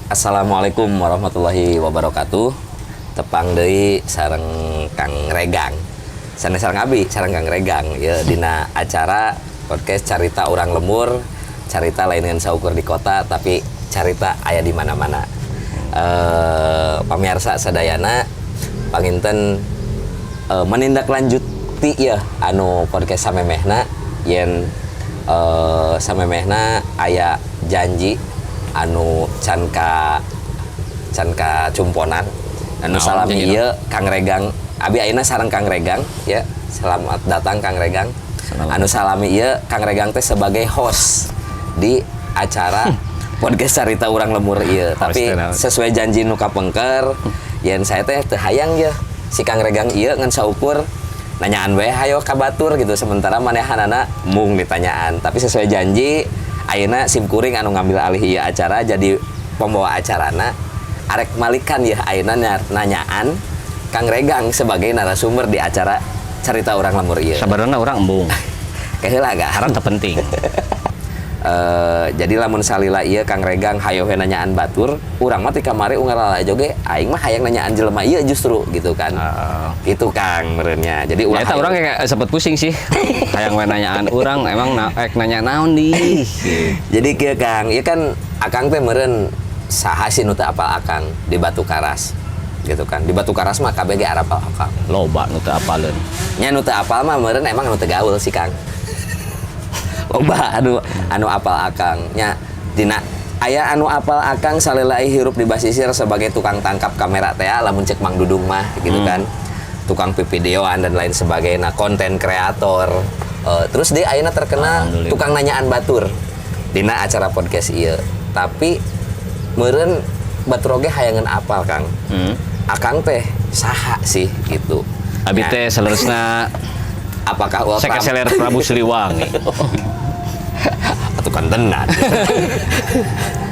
Assalamualaikum warahmatullahi wabarakatuh. Tepang deui sareng Kang Regang. Sanes sareng abi, sareng Kang Regang ya, dina acara podcast Carita Urang Lembur. Carita lain ngan saukur di kota, tapi carita aya di mana-mana. Pamirsa sadayana, panginten menindaklanjuti ya anu podcast samemehna, yen samemehna aya janji anu can ka cumponan anu Naon salami janjina? Ieu Kang Regang. Abi ayeuna sareng Kang Regang ya. Selamat datang, Kang Regang. Selamat. Anu salami ieu Kang Regang teh sebagai host di acara podcast Carita Urang Lembur ieu, tapi teh naon? Sesuai janji nu kapengker, yen saya teh teu hayang ya si Kang Regang ieu ngan saukur nanyaan we hayo ka batur gitu, sementara manehanana mung ditanyaan. Tapi sesuai janji, ayeuna sim kuring anu ngambil alih ieu acara, jadi pembawa acarana, arek malikan ya ayeuna nanyaan Kang Regang sebagai narasumber di acara Carita Urang Lembur ieu. Sabarana urang embung. Keheula ga? Karena teu penting. Jadi lamun salila ieu Kang Regang hayo we nanyaan batur, urang mah ti kamari unggal lalajo ge aing mah hayang nanyaan jelema ieu justru gitu kan. Gitu, Kang, meureunnya. Jadi ulah Ya, eta hayo- urang kayak sempet pusing sih. Hayang we nanyaan urang, emang ek nanya naon di. Gitu. Jadi kieu, Kang, ieu kan Akang teh meureun saha sih nu teu apal Akang di Batu Karas gitu kan. Di Batu Karas mah kabeh ge arapal Akang. Loba nu teu apaleun. Nya nu teu apal mah meureun emang nu teu gaul sih, Kang. Loba anu anu apal Akang nya, dina aya anu apal Akang salila hirup di basisir sebagai tukang tangkap kamera teh, lamun cek Mang Dudung mah gitu kan. Tukang videoan dan lain sebagainya, konten kreator. Terus dia ayeuna terkenal Alhamdulillah. Tukang nanyaan batur dina acara podcast ieu. Tapi meureun batur oge hayangeun apal, Kang. Akang teh saha sih gitu? Abi Nah, teh saleresna apakah Ultra sekeseler Prabu Siliwangi. Atuh kan tenan.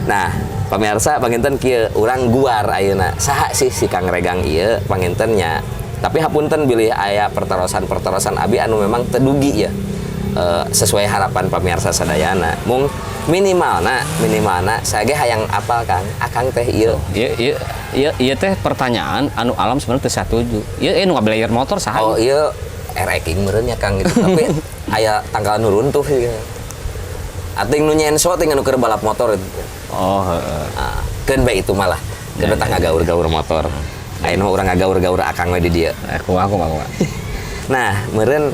Nah, pemirsa, panginten kieu, urang guar ayeuna. Saha sih si Kang Regang ieu panginten nya? Tapi hapunten bilih aya pertarosan-pertarosan abi anu memang teu dugi ya. Sesuai harapan pemirsa sadayana. Mung minimalna minimalna saya ge hayang apal, Kang. Akang teh ieu. Ieu ieu ieu ieu teh pertanyaan anu alam sebenarnya teu satuju. Ieu ieu nu ngabelayer motor saha? Oh, iya, RX meureun ya, Kang, gitu. Tapi aya tanggal nu runtuh sih. Ating nu nyenso ting anu keur balap motor itu. Oh, heeh. Ah, keun bae itu malah. Keun tah ngagaur-gaur motor. Ayeuna mah urang ngagaur-gaur Akang we di dieu. Eh, kumaha kumaha kumaha. Nah, meureun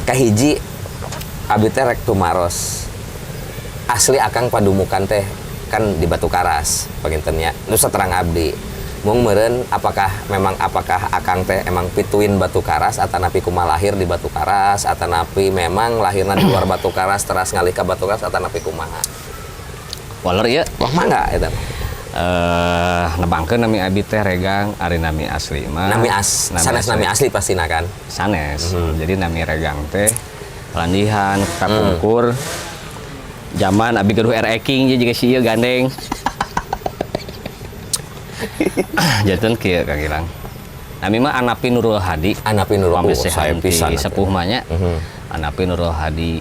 kahiji abi teh rek tumaros. Asli Akang padumukan teh kan di Batu Karas panginten nya. Nu saterang abdi. Mung meureun apakah memang, apakah Akang teh emang pituin Batu Karas atanapi kumaha, lahir di Batu Karas atanapi memang lahirna di luar Batu Karas teras ngalih ka Batu Karas atanapi kumaha? Waler ieu. Wah, mangga eta. Nebangkeun nami abi teh Regang, ari nami asli mah Nami as sanes nami asli pastina kan. Sanes. Jadi nami Regang teh landihan kapungkur. Zaman abi gaduh RX King jeung si ieu gandeng. Janten kieu, Kang Gilang. Nami mah Anapi Nurul Hadi. Anapi Nurul, Pami oh, saya sehan pisan ti sepuh mah nya. Anapi Nurul Hadi.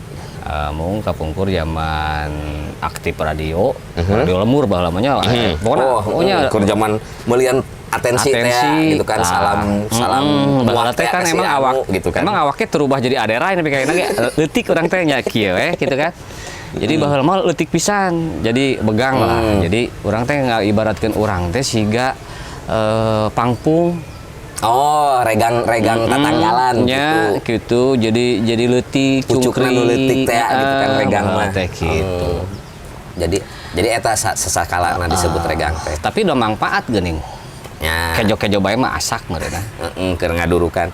Mung kapungkur zaman aktif radio, radio lembur baheula mah nya. Pokoknya Oh, pokoknya keur zaman melian atensi teh gitu kan, Tah. salam salam Baheula muak teh teh kan ka si emang anu, awak gitu kan. Emang awaknya terubah jadi adera ini kayaknya ge leutik urang teh nya kieu we gitu kan. Jadi baheula mah leutik pisan, jadi begang lah. Jadi urang teh nggak ibaratkeun urang teh siga pangpung. Oh, regang-regang tatanggalan nya gitu. Gitu. Jadi leutik, Pucukna nu leutik teh gitu kan, regang baheula mah. teh gitu. Jadi eta sesakalana disebut regang teh. Tapi udah manfaat geuning. Ya. Kejo-kejo bae mah asak meureunna. Heeh, keur ngadurukan.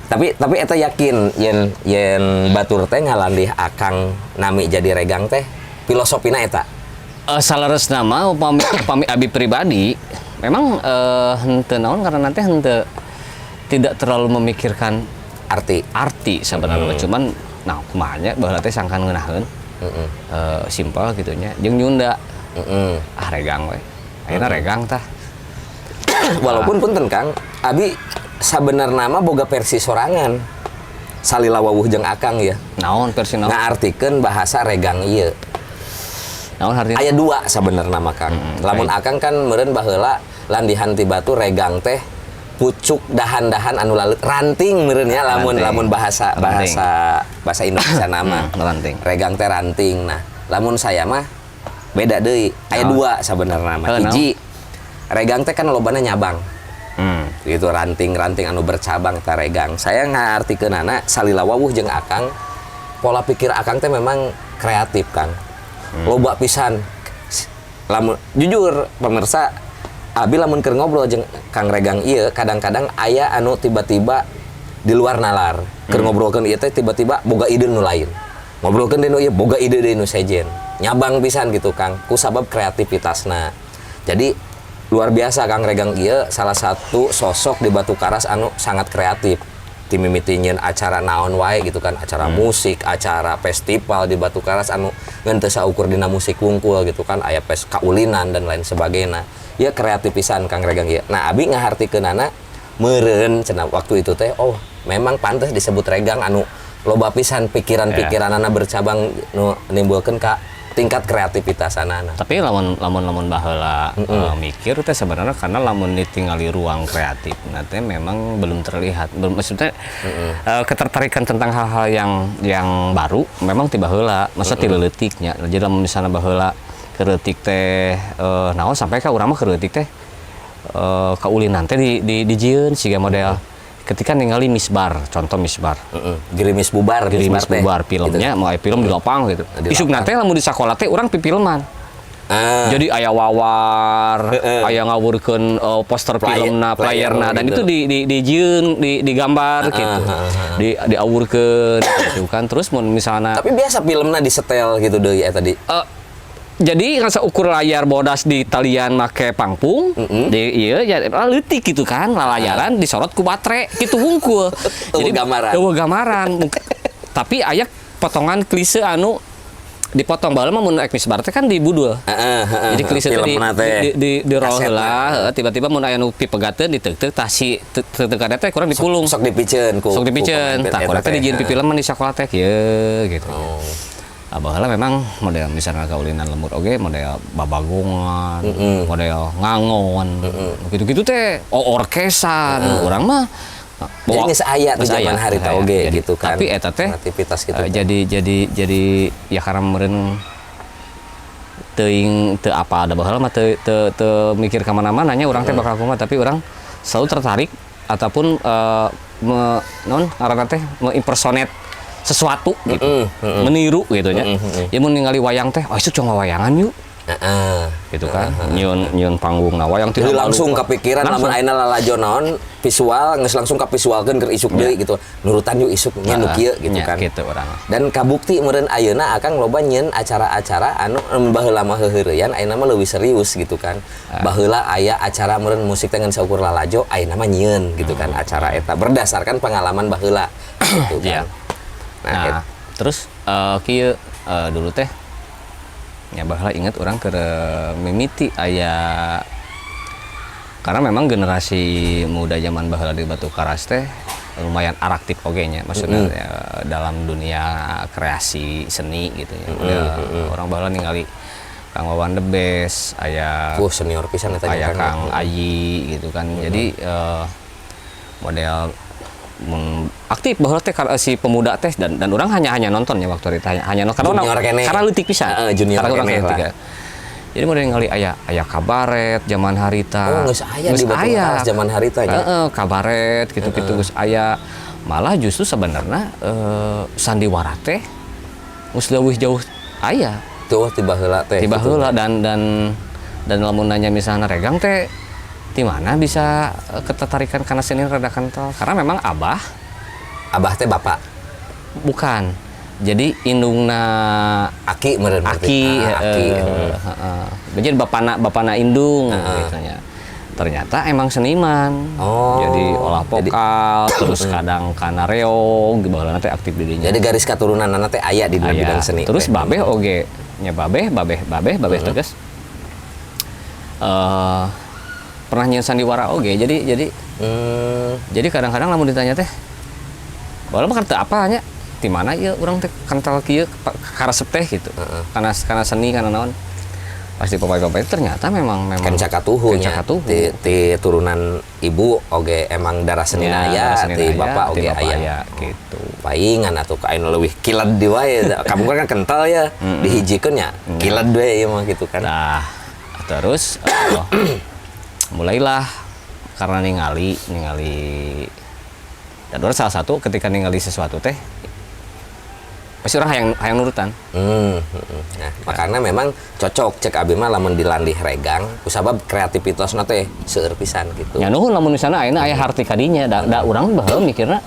Tapi eta yakin yen yen batur teh ngalandih Akang nami jadi Regang teh filosofina eta? Saleresna mah upami upami abi pribadi memang henteu naon, karena nanti henteu tidak terlalu memikirkan arti. Arti sebenarnya, cuman nah kumaha nya, baheula teh sangkan ngeunaheun. Simpel gitu nya, jeung nyunda. Ah, Regang we, akhirnya Regang tah. Walaupun punten, Kang, abi sabenerna mah boga versi sorangan. Salila wawuh jeung Akang ya. Naon versi naon? Ngaartikeun bahasa regang ieu. Naon hartina? Aya dua sabenerna mah, Kang. Lamun Akang kan meureun baheula landihan ti batu, regang teh pucuk dahan-dahan anu lalut, ranting meureun ya, lamun Ranting. lamun bahasa Ranting. Bahasa bahasa Indonesia nama. Ranting. Regang teh ranting. Nah, lamun saya mah beda deui. Aya Naon? dua sabenerna mah. Naon? Hiji, regang teh kan lobana nyabang gitu, ranting-ranting anu bercabang teh regang. Saya ngartikeunana salila wawuh jeung Akang, pola pikir Akang teh memang kreatif, Kang. Loba pisan. Lamun jujur, pemirsa, abi lamun keur ngobrol jeung Kang Regang ieu kadang-kadang aya anu tiba-tiba di luar nalar. Keur ngobrolkeun ieu teh tiba-tiba boga ide nu lain. Ngobrolkeun deui nu ieu boga ide deui nu sejen. Nyabang pisan gitu, Kang, ku sabab kreativitasna. Jadi luar biasa Kang Regang ieu salah satu sosok di Batu Karas anu sangat kreatif. Ti mimiti nyieun acara naon wae gitu kan, acara musik, acara festival di Batu Karas anu ngan teu saukur dina musik wungkul gitu kan, aya pes kaulinan dan lain sebagainya. Ya kreatif pisan Kang Regang ieu. Nah, abi ngahartikeunana meureun cenah waktu itu teh, oh, memang pantas disebut regang anu loba pisan pikiran-pikiranana bercabang nu nimbulkeun ka tingkat kreativitas anak. Tapi lamun lamun lamun baheula mikir teh sebenarnya karena lamun ditinggali ruang kreatif nanti memang belum terlihat, belum, maksudnya ketertarikan tentang hal-hal yang baru memang ti baheula, masa ti leutiknya. Jadi lamun misalnya baheula keur leutik teh naon, sampai ka urang mah keur leutik teh kaulinan teh di dijieun siga model ketika ningali Misbar, contoh Misbar. Heeh. Gerimis Bubar, Gerimis Misbar teh. Bubar filmnya, mau aya film di lapang gitu. Di Isuk lapang. Teh lamun di sakola teh urang pipilman. Ah. Jadi aya wawar, aya ngawurkeun poster filmna, flyer playerna, dan gitu. Itu di dijieun, di digambar gitu. Di diawurkeun gitu kan. Terus mun misalnya Tapi biasa filmnya disetel gitu deui ya tadi. Jadi nggak ukur layar bodas di talian make pangpung di iya ya leutik gitu kan, lalayaran disorot ku batre gitu wungkul. Euweuh gambaran. Euweuh gambaran. Tapi aya potongan klise anu dipotong. Baheula mah mun ek Misbar teh kan dibudul. Heeh, Jadi klise teh di filmna teh. di roll Kasetna. heula, heeh, tiba-tiba mun aya nu pipegateun diteuk-teuk tah si teu teh kurang dikulung. Sok dipiceun ku Sok dipiceun. ku Tah pemain kurang teh eta. dijieun pipilman di sakola teh kieu gitu. Oh. Nah, baheula memang model misalnya kaulinan lembur oge model babagongan, model ngangon, gitu-gitu teh, oh, orkesan, urang mah Jadi geus aya di geus zaman aya, harita geus aya. oge Jadi, gitu kan. tapi eta teh Kreativitas gitu. Jadi ya karena meureun teuing teu apa ada baheula mah teu teu teu mikir ka mana-mana nya urang teh bakal kumaha, tapi urang selalu tertarik ataupun naon ngaranna teh, mengimpersonate sesuatu gitu, meniru gitu nya. Ya mun ningali wayang teh, oh, itu cuma wayangan yuk gitu kan, nyieun nyieun panggung, nah, wayang Jadi tidak langsung malu. kepikiran Langsung. lamun ayeuna lalajo naon visual geus langsung kapisualkeun keur isuk deui gitu. Nurutan yuk isuk nya nu kieu gitu Nya, kan. Gitu urang. Dan kabukti meureun ayeuna Akang loba nyieun acara-acara anu baheula mah heuheureyan, ayeuna mah leuwih serius gitu kan. Baheula aya acara meureun musik teh ngan saukur lalajo, ayeuna mah nyieun gitu kan acara eta berdasarkan pengalaman baheula gitu kan. Iya. Nah, Nah, terus kieu dulu teh ya baheula inget urang ke mimiti aya karena memang generasi muda zaman baheula di Batu Karas teh lumayan araktif oge nya, maksudnya ya, dalam dunia kreasi seni gitu ya. Udah, orang baheula ningali Kang Wawan The Best, aya Senior pisan eta aya nya, Kang Ayi gitu kan. Jadi model mun aktif bahwa teh si pemuda teh dan urang hanya hanya nonton ya waktu itu, hanya hanya nonton karena Junior keneh. Karena leutik pisan. Heeh, junior Karena urang keneh leutik lah. ya. Jadi model ningali aya aya kabaret zaman harita. Oh, geus aya di Geus Batu aya. Karas zaman harita nya. Heeh, kabaret gitu-gitu geus aya. Malah justru sebenarnya sandiwara teh geus leuwih jauh aya. Tuh tiba heula teh. Tiba gitu. heula dan lamun nanya misalnya Regang teh di mana bisa ketertarikan karena seni rada kental, karena memang abah. Abah teh bapak? Bukan, jadi indungna. Aki meureun berarti. Aki. Ah, aki. Heeh. Jadi bapana bapana indung gitu nya. Ternyata emang seniman. Oh, jadi olah jadi- vokal, terus kadang kana reog, baheula teh aktif di dinya. Jadi garis keturunan teh aya di Aya. bidang seni Terus teh. Babeh oge nya, babeh babeh babeh babeh tegas pernah nyieun sandiwara oge. Jadi jadi kadang-kadang lamun ditanya teh baheula mah kan teu apa nya, di mana ieu urang teh kental kieu karesep teh gitu, karena karena seni, karena naon. Pasti papay-papay ternyata memang memang Kenca katuhu nya. Kenca katuhu. Ti turunan ibu oge emang darah seni Ya, aya, darah seni ti aya, bapak ti oge bapak aya. Aya, gitu. Paingan atuh ka anu leuwih kiled di wae. Kamu kan kental ya, dihijikeun nya. Kiled we ieu mah gitu kan. Nah, terus mulailah karena ningali ningali dan urang salah satu ketika ningali sesuatu teh pasti urang hayang hayang nurutan. Nah, makanya memang cocok cek abi mah lamun dilandih regang kusabab kreativitasna teh seueur pisan gitu. Ya nuhun, lamun misalnya ayeuna aya harti kadinya da urang baheula mikirna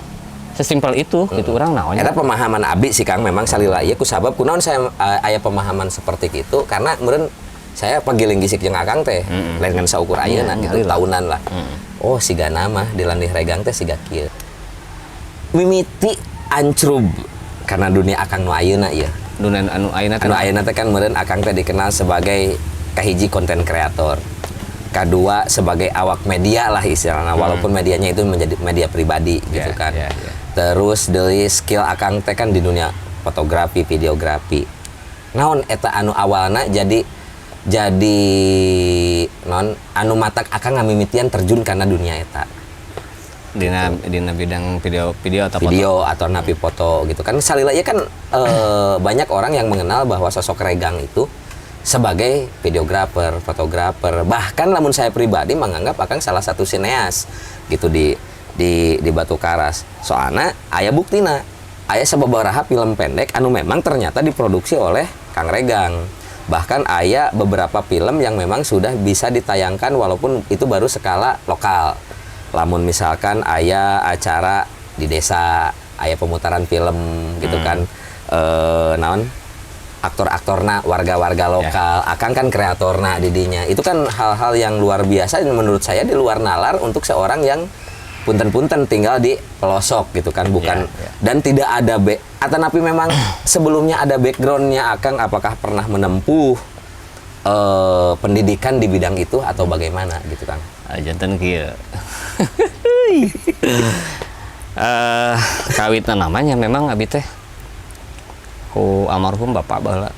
sesimpel itu gitu, urang naonnya. Eta pemahaman abi sih, Kang, memang salila ieu kusabab kunaon saya aya pemahaman seperti itu karena meureun saya pagiling gisik jeung Akang teh lain ngan saukur ayeuna gitu, nyari lah. Tahunan lah. Oh, sigana mah dilandih regang teh siga kieu. Mimiti ancrub karena dunia Akang nu ayeuna ieu. Dunia anu ayeuna teh? Anu ayeuna teh kan meureun Akang teh dikenal sebagai kahiji konten kreator. Kedua sebagai awak media lah istilahnya, walaupun medianya itu menjadi media pribadi gitu kan. Ya. Terus dari skill Akang teh kan di dunia fotografi, videografi. Naon eta anu awalna jadi non anu matak Akang ngamimitian terjun karena dunia eta? Dina dina bidang video video atau foto? Video atau napi foto gitu kan. Salila ya kan, banyak orang yang mengenal bahwa sosok Regang itu sebagai videografer, fotografer, bahkan lamun saya pribadi menganggap Akang salah satu sineas gitu di Batu Karas. Soalnya aya buktina, aya sababaraha film pendek anu memang ternyata diproduksi oleh Kang Regang. Bahkan aya beberapa film yang memang sudah bisa ditayangkan walaupun itu baru skala lokal. Lamun misalkan aya acara di desa, aya pemutaran film gitu kan, naon, aktor-aktorna warga-warga lokal, Akang kan kreatorna didinya. Itu kan hal-hal yang luar biasa dan menurut saya di luar nalar untuk seorang yang punten-punten tinggal di pelosok gitu kan, bukan dan tidak ada atau napi memang sebelumnya ada backgroundnya Akang, apakah pernah menempuh pendidikan di bidang itu atau bagaimana gitu, Kang? Ah, janten kieu. Kawitna namanya memang abi teh ku almarhum bapak baheula.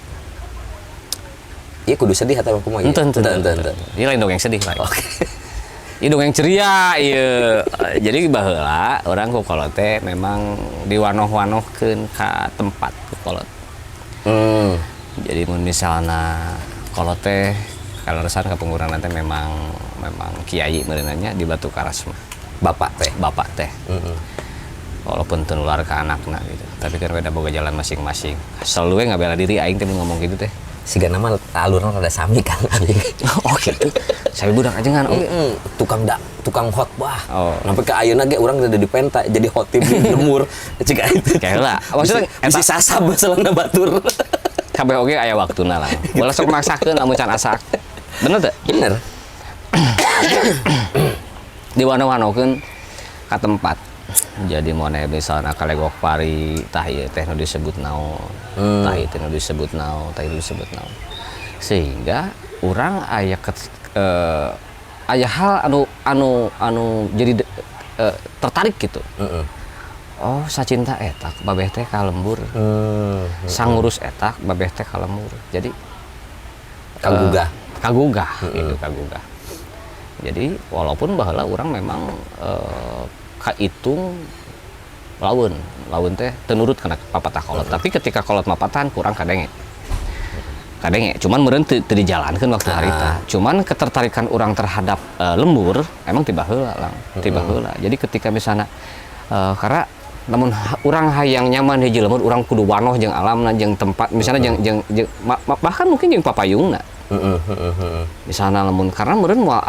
Iya, kudu sedih atau kumaha ieu? Ente ente. Ente, ente, ente. Ieu lain dongeng sedih lain. Oke. Ieu dongeng ceria ieu. Jadi baheula urang ku kolot teh memang diwanoh-wanohkeun ka tempat ku kolot. Jadi mun misalna kolot teh kaleresan kapungkuran teh memang memang kiai meureunanya di Batu Karas mah. Bapak teh. Bapak teh. Walaupun teu nular ke anakna gitu. Tapi kan beda boga jalan masing-masing. Selalu we ngabela diri aing teh mun ngomong gitu teh. Siga nama alurna rada sami, Kang. Oh gitu. Saya budak aja kan. Oh. Tukang khotbah. Oh. Sampai ke ayeuna ge urang udah dipenta jadi khotib di lembur. Cik itu. Kayak lah. Maksudnya bisa, bisa sasab masalahna batur. Kabeh oge aya waktuna lah. Ulah sok maksakeun lamun can asak. Bener teu? Bener. Diwano-wanokeun ka tempat. Jadi mun misalna ka Legok Pari, tah ieu teh nu disebut naon, tah ieu teh nu disebut naon, tah ieu disebut naon. Sehingga urang aya aya hal anu anu anu jadi tertarik gitu. Oh, sacinta eta babeh teh ka lembur. Sangurus eta babeh teh ka lembur. Jadi Kagugah. Kagugah gitu, kagugah. Jadi walaupun baheula urang memang kahitung laun, laun teh teu nurut kana papatah kolot. Tapi ketika kolot mapatahan kurang kadenge. Kadenge, cuman meureun teu dijalankeun waktu harita. Cuman ketertarikan urang terhadap lembur emang tiba heula lang, tiba heula. Jadi ketika misalnya karena namun urang hayang nyaman hiji lembur, urang kudu wanoh jeung alamna, jeung tempat misalnya jeung bahkan mungkin jeung papayungna. Misalnya lamun karena meureun moal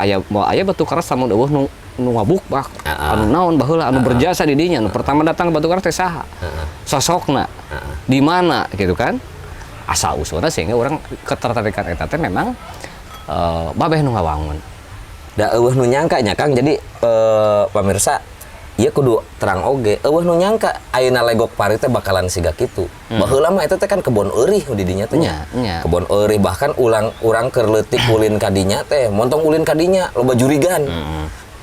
aya Batu Karas lamun euweuh nu ngabuk bah anu naon baheula anu berjasa di dinya, nu pertama datang ke Batu Karas teh saha, sosokna di mana gitu kan, asal usulna, sehingga urang ketertarikan eta teh memang babeh nu ngawangun. Da euweuh nu nyangka nya, Kang. Jadi pamirsa, ieu kudu terang oge, euweuh nu nyangka ayeuna Legok Pari teh bakalan siga kitu. Baheula mah eta teh kan kebon eurih di dinya teh nya. Nya, nya. Kebon eurih, bahkan ulang urang keur leutik ulin ka dinya teh, montong ulin ka dinya loba jurigan.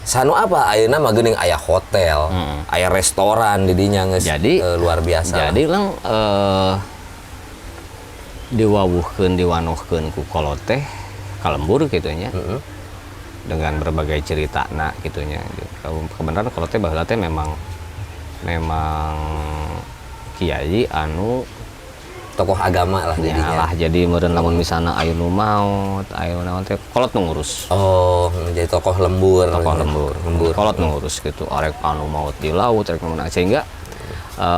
Sanu apa ayeuna mah geuning aya hotel, aya restoran di dinya geus Jadi luar biasa. Jadi lang diwawuhkeun, diwanohkeun ku kolot teh. Ka lembur gitu nya. Dengan berbagai cerita nah gitu nya. Kebenaran kalau teh baheula teh memang memang kiai anu Tokoh agama lah ya jadinya. Lah, jadi meureun lamun misalna aya nu maot, aya nu naon teh kolot nu ngurus. Oh, jadi tokoh lembur. Tokoh lembur. Lembur. Kolot nu ngurus gitu. Arek anu maot di laut, arek nu mana, sehingga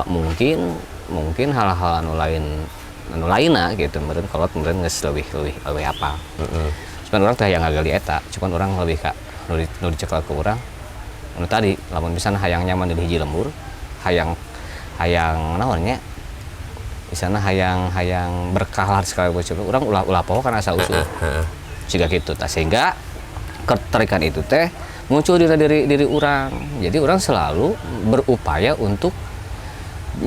mungkin mungkin hal-hal anu lain anu lainna gitu meureun kolot meureun geus leuwih leuwih leuwih apa. Cuman urang teh hayang ngagali eta, cuman urang lebih ka nu dicekel ke urang anu tadi, lamun misalnya hayang nyaman di hiji lembur, hayang hayang naon nya, misalnya hayang hayang berkah lah sekali bocor urang, ulah ulah poho kana asal usul siga gitu tah, sehingga ketertarikan itu teh muncul di diri diri urang. Jadi urang selalu berupaya untuk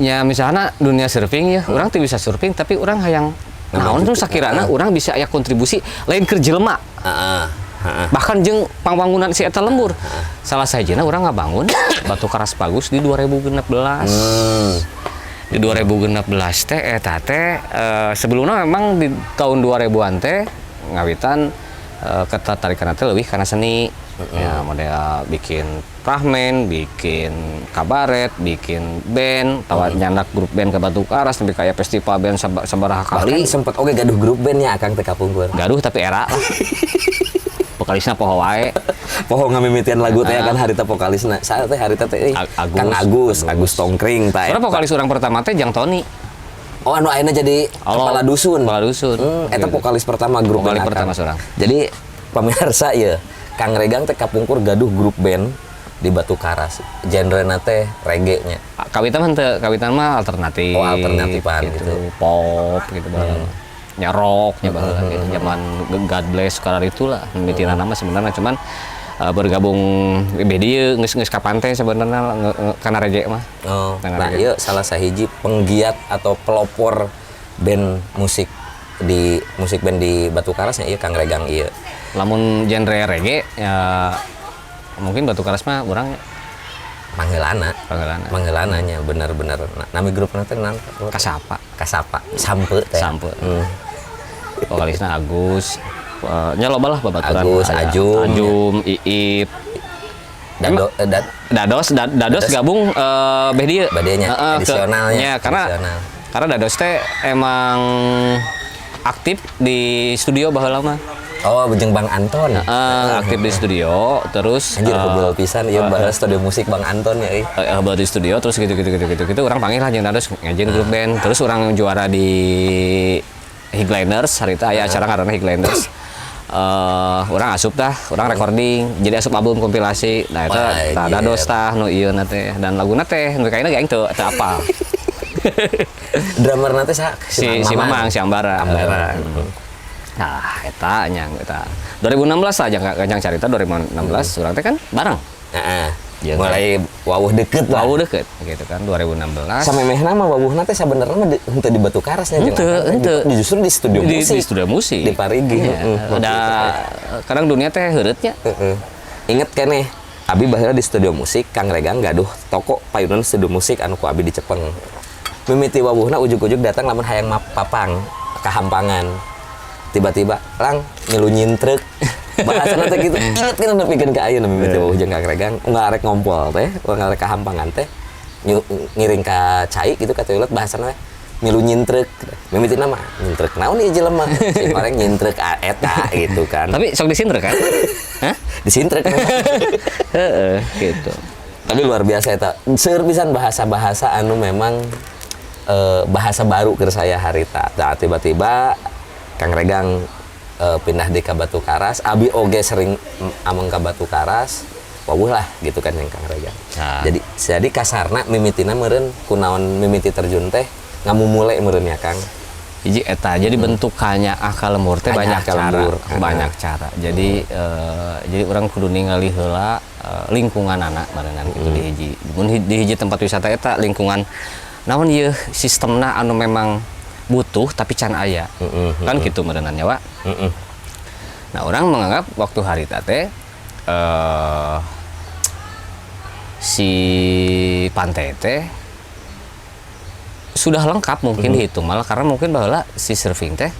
ya misalnya dunia surfing ya, urang tuh bisa surfing, tapi urang hayang naon tuh sakirana urang bisa aya kontribusi lain keur jelema, bahkan jeung pangbangunan si eta lembur. Salah sahijina urang ngabangun Batu Karas Bagus di 2016. Di 2016 teh eta teh sebelumnya memang di tahun 2000-an teh ngawitan ketertarikan teh lebih karena seni ya, model bikin fragmen, bikin kabaret, bikin band, tawa nyandak grup band ke Batu Karas sampai kayak festival band sabaraha Bahkan kali. Sempet oke gaduh grup band ya Akang teh kapungkur. Gaduh, tapi era lah, vokalisnya poho wae. Poho ngamimitian lagu teh kan harita vokalisna. Saya teh harita teh Agus. Kang Agus, Agus Tongkring tah. Soalnya vokalis urang pertama teh Jang Tony. Oh, anu ayeuna jadi Oh, kepala dusun. Kepala dusun. Eta Gitu. vokalis pertama grup Vokalis band Akang. pertama seorang. Jadi pemirsa ya, Kang Regang teh kapungkur gaduh grup band di Batu Karas. Genre teh reggae nya. Kawitan mah teu, kawitan mah alternatif. Oh, alternatifan gitu. Pop gitu baheula. Nya rock nya baheula gitu. Zaman God Bless sekarang itulah mimitina nama sebenarnya, cuman bergabung di dieu geus geus ka pantai sebenarnya kana reggae mah. Oh, Karena nah reggae. iya salah sahiji penggiat atau pelopor band musik di musik band di Batu Karas nya iya Kang Regang iya. Lamun genre reggae ya mungkin Batu Karas mah urang Mangheulana. Pangheulana. Mangheulana nya bener-bener. Nah, nami grupna teh naon? Kasapa. Kasapa. Sampe teh. Sampe. Vokalisna Agus. Nya loba lah babaturan. Agus, Aya Ajum. Ajum, Iip. Dado, Dados, Dados Dados. gabung beh dieu. Beh nya, Heeh, adisionalnya, nya, karena adisional. karena Dados teh emang aktif di studio baheula mah. Oh, jeung Bang Anton. Heeh, aktif di studio terus Anjir, hubul pisan ieu bahas studio musik Bang Anton ya euy. Di studio terus gitu gitu gitu gitu gitu, urang panggil lah jeung Dados ngajin grup band, terus urang juara di Higlanders harita, aya acara ngaranna Higlanders. Urang asup tah, urang recording, jadi asup album kompilasi. Nah, itu Wah, tah anjir. Dados tah nu ieu na teh, dan laguna teh nu kayakna ge aing teu teu apal. Drummer teh saha? Si si Mamang, si Ambara. Ambara. Nah, eta nya eta 2016 lah, jangan jangan carita 2016 urang teh kan bareng. Heeh. Iya, Mulai wawuh deket lah. Wawuh deket gitu kan 2016. Samemehna mah wawuhna teh sabenerna mah henteu di Batu Karas nya jeung Henteu, Akang teh. henteu. Justru di studio musik. Di studio musik. Di Parigi. Iya. Heeh. Da kadang dunia teh heureutnya. Heeh. Inget keneh, abi baheula di studio musik, Kang Regang gaduh toko payunan studio musik anu ku abi dicepeng. Mimiti wawuhna ujug-ujug datang lamun hayang map papang kahampangan. Tiba-tiba lang ngilu nyintrek. Bahasana teh gitu. Inget kan nepikeun ka ayeuna mimiti wawuh jeung Kang Regang, unggal arek ngompol teh, unggal arek kahampangan teh ngiring ka cai gitu ka toilet, bahasana teh milu nyintrek. Mimitina mah nyintrek naon ieu jelema? Si paling nyintrek eta gitu kan. Tapi sok disintrek kan? Hah? Disintrek. Heeh, gitu. Tapi luar biasa eta. Seueur pisan bahasa-bahasa anu memang bahasa baru ke saya harita. Nah, tiba-tiba Kang Regang pindah di ka Batu Karas, abi oge sering ameng ka Batu Karas. Wawuh lah gitu kan yang Kang Regang. Nah. Jadi kasarna mimitina meureun kunaon mimiti terjun teh ngamumule meureun ya Kang. Hiji eta, jadi bentukannya ka lembur teh Kanyaah banyak ka cara, lembur. Banyak cara. Jadi jadi urang kudu ningali heula lingkungan anak barengan gitu di hiji. Mun di hiji tempat wisata eta lingkungan naon ieu sistemna anu memang butuh tapi can aya. Kan gitu meureunan nya, Wak. Nah, urang menganggap waktu harita teh si pantai teh sudah lengkap mungkin dihitung malah, karena mungkin bahwa si surfing teh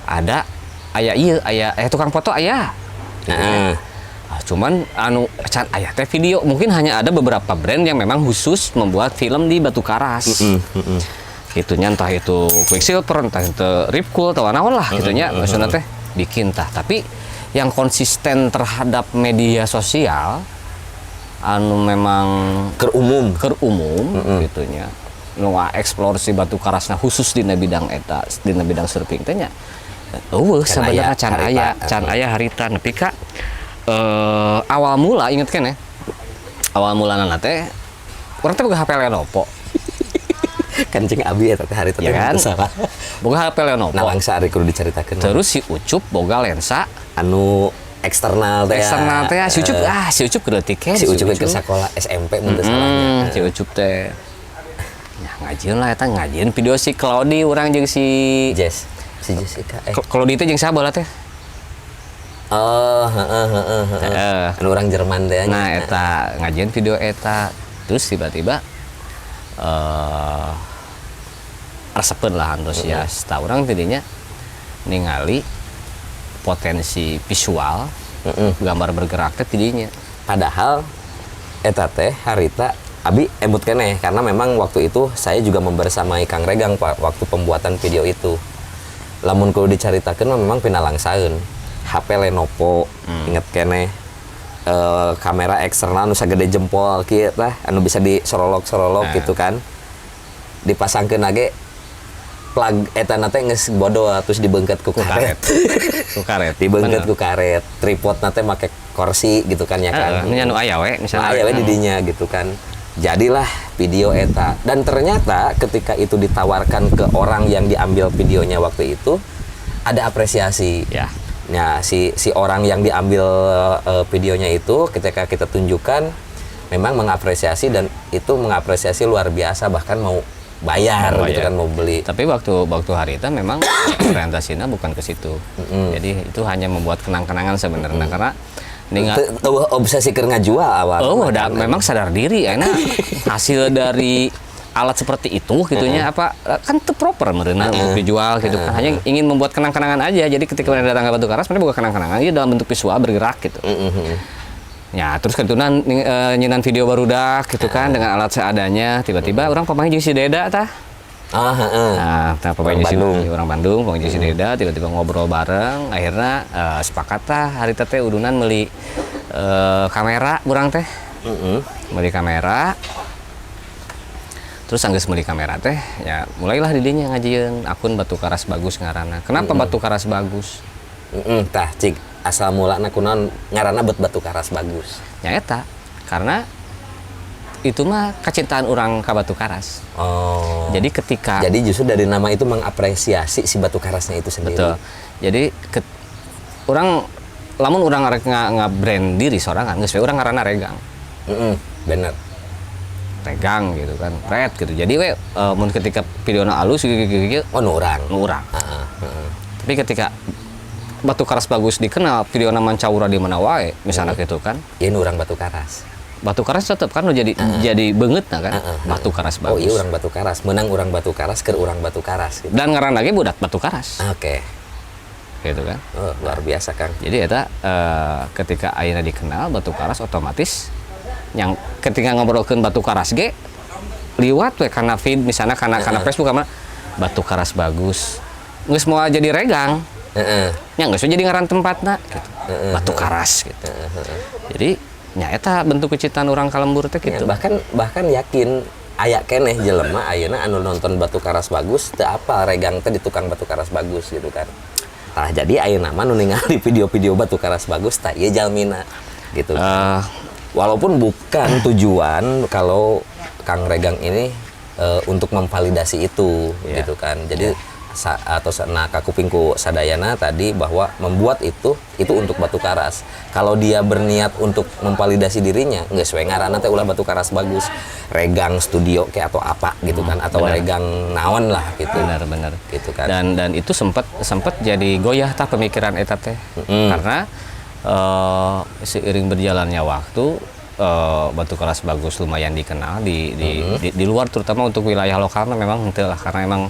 ada Aya ieu, aya tukang foto aya. Ah, cuman anu can aya teh video. Mungkin hanya ada beberapa brand yang memang khusus membuat film di Batu Karas. Itunya entah itu Quicksilver, entah itu Rip Curl atau naon lah gitunya, maksudnya teh bikin tah. Tapi yang konsisten terhadap media sosial anu memang Ke umum. Ke umum gitunya, nu explore si Batu Karasna khusus dina bidang eta, dina bidang surfing teh nya euweuh. Can Sebenarnya aya can harita. Aya, can aya harita nepi ka awal mula. Inget kan ya, awal mulana teh urang teh boga HP Lenovo. Kancing abi eta teh harita Ya teh kan? Teu salah. Boga HP Lenovo. Nah, langsa ari kudu dicaritakeun. Terus si Ucup boga lensa anu eksternal teh. Eksternal teh si Ucup, ah si Ucup leutik Si Ucup ke sekolah SMP mun teu salahnya. Si Ucup teh ya ngajieun lah eta, ngajieun video si Claudi urang jeung si Jess. Si Jessica eh. Claudi teh jeung saha baheula teh? Oh, heeh heeh heeh. Heeh. Anu orang Jerman teh nya. Nah, eta ngajieun video eta, terus tiba-tiba resepeun lah, antusias. Tah, urang tidinya ningali potensi visual gambar bergerak teh tidinya. Padahal eta teh harita abi emut keneh karena memang waktu itu saya juga membersamai Kang Regang, Pak, waktu pembuatan video itu. Lamun kudu dicaritakeun mah memang pinalangsaeun. HP Lenovo, inget keneh. Kamera eksternal nu sagede jempol kieu tah, anu bisa disorolok-sorolok Nah. gitu kan. Dipasangkeun ge plug eta na teh geus bodol, terus dibeungkeut ku Ku karet. karet. Ku karet. Dibeungkeut Bener. ku karet. Tripod na teh make kursi gitu kan ya kan. Heeh, nya nu aya we misalnya. Nah, aya we di dinya gitu kan. Jadilah video eta. Dan ternyata ketika itu ditawarkan ke orang yang diambil videonya waktu itu, ada apresiasi. Nah, si si orang yang diambil videonya itu ketika kita tunjukkan memang mengapresiasi, dan itu mengapresiasi luar biasa, bahkan mau bayar, Mau gitu bayar. kan, mau beli. Tapi waktu waktu hari itu memang orientasinya bukan ke situ. Jadi itu hanya membuat kenang-kenangan sebenarnya karena ningal Teu obsesi keur ngajual awal. Oh, udah memang sadar diri enak hasil dari alat seperti itu gitunya apa kan itu proper mereuna untuk dijual gitu kan. Hanya ingin membuat kenang-kenangan aja. Jadi ketika mereka datang ke Batu Karas, mereka bukan kenang-kenangan aja dalam bentuk visual bergerak gitu. Ya, terus kebetulan nyinan video barudak gitu kan dengan alat seadanya, tiba-tiba urang papanggih jeung si Deda tah. Ah, heeh. Nah, papanggih Orang jeung si Bandung. Orang Bandung, papanggih jeung si Deda, tiba-tiba ngobrol bareng, akhirnya sepakat tah hari teh udunan beli kamera urang teh. Beli kamera. Terus anggeus beli kamera teh, ya mulailah didinya ngajieun akun Batu Karas Bagus ngaranna. Kenapa Batu Karas Bagus? Heeh, tah cik asal mulana kunaon ngaranna bet Batu Karas Bagus? Ya eta, karena itu mah kecintaan urang ka Batu Karas. Oh. Jadi ketika Jadi justru dari nama itu mengapresiasi si Batu Karasnya itu sendiri. Betul. Jadi urang lamun urang rek nga brand diri sorangan geus we urang ngaranna Regang. Bener. Regang gitu kan. Red gitu. Jadi we mun ketika videona alus gitu gitu, gitu Oh, nu urang. nu urang. Heeh, heeh. Tapi ketika Batu Karas Bagus dikenal, videona mancaura di mana wae misalnya gitu kan. Ieu nu urang Batu Karas. Batu Karas tetep kan nu jadi beungeut nah kan. Batu Karas Oh, Bagus. iya urang Batu Karas, menang urang Batu Karas keur urang Batu Karas gitu. Dan ngaran lagi budak Batu Karas. Oke. Gitu kan. Oh, luar biasa, Kang. Jadi eta ketika ayeuna dikenal Batu Karas, otomatis yang ketika ngobrolkeun Batu Karas ge liwat we karena feed misalnya karena Facebook karena Batu Karas Bagus geus moal jadi Regang nya, geus we jadi ngaran tempatna gitu. Batu Karas gitu. Jadi nya eta bentuk kecintaan urang ka lembur teh Ya, gitu. bahkan bahkan yakin aya keneh jelema ayeuna anu nonton Batu Karas Bagus teu apal Regang teh di tukang Batu Karas Bagus gitu kan. Tah, jadi ayeuna mah nu ningali video-video Batu Karas Bagus tah ieu jalmina gitu. Walaupun bukan tujuan kalau Kang Regang ini untuk memvalidasi itu gitu kan. Jadi atau nah kakupingku sadayana tadi bahwa membuat itu untuk Batu Karas. Kalau dia berniat untuk memvalidasi dirinya, nggak sesuai ngaranna teh ulah Batu Karas Bagus, Regang Studio kayak atau apa gitu kan, atau Benar. Regang naon lah gitu. Benar benar. Gitu kan. Dan itu sempat sempat jadi goyah tah pemikiran eta teh. Karena seiring berjalannya waktu Batu Karas Bagus lumayan dikenal di luar, terutama untuk wilayah lokal mah memang henteu lah, karena emang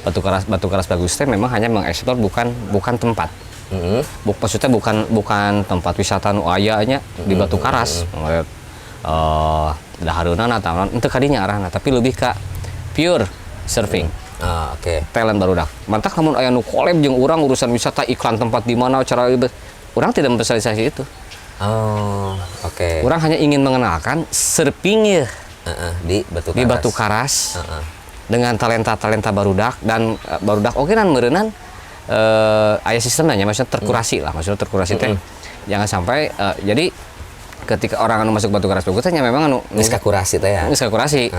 Batu Karas Bagus teh memang hanya mengeksplor bukan bukan tempat. Maksudnya bukan bukan tempat wisata nu aya nya di Batu Karas. Ngeliat dahareunana atau itu kadinya arahna, tapi lebih ke pure surfing. Ah, oke. Talent barudak. Matak lamun aya nu collab jeung urang urusan wisata, iklan tempat di mana cara urang tidak memfasilitasi itu. Oh, oke. Urang hanya ingin mengenalkan surfing ya Heeh, di Batu di Karas. Batu Karas dengan talenta-talenta barudak dan barudak oke kan meureunan aya sistemnya, maksudnya terkurasi lah, maksudnya terkurasi teh jangan sampai jadi ketika orang anu masuk Batu Karas bagus teh nya memang anu Geus kakurasi teh ya. Geus kakurasi.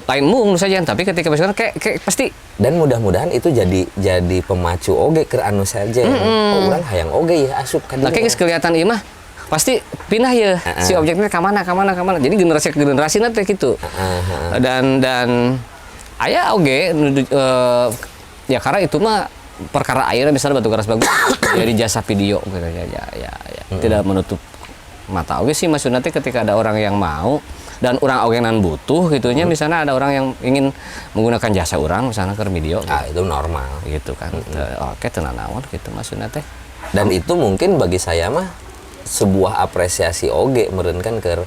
Lain mung nu saja, tapi ketika masuk kayak kayak pasti. Dan mudah-mudahan itu jadi pemacu oge ke anu saja. Oh, urang hayang oge ya asup ka Nah, kayak dinya. Geus kelihatan ieu mah pasti pindah ya si objeknya ke mana, ke mana, ke mana. Jadi generasi ke generasi nanti gitu. Dan aya oge ya karena itu mah perkara airnya, misalnya Batu Karas bagus jadi jasa video gitu ya ya ya, ya. Tidak menutup mata oge sih, maksudnya nanti ketika ada orang yang mau dan orang oge nan butuh gitunya, misalnya ada orang yang ingin menggunakan jasa orang misalnya ke video. Ah, itu normal. Gitu kan. Oke, tenang naon gitu maksudnya teh. Dan itu mungkin bagi saya mah sebuah apresiasi oge meureun kan ke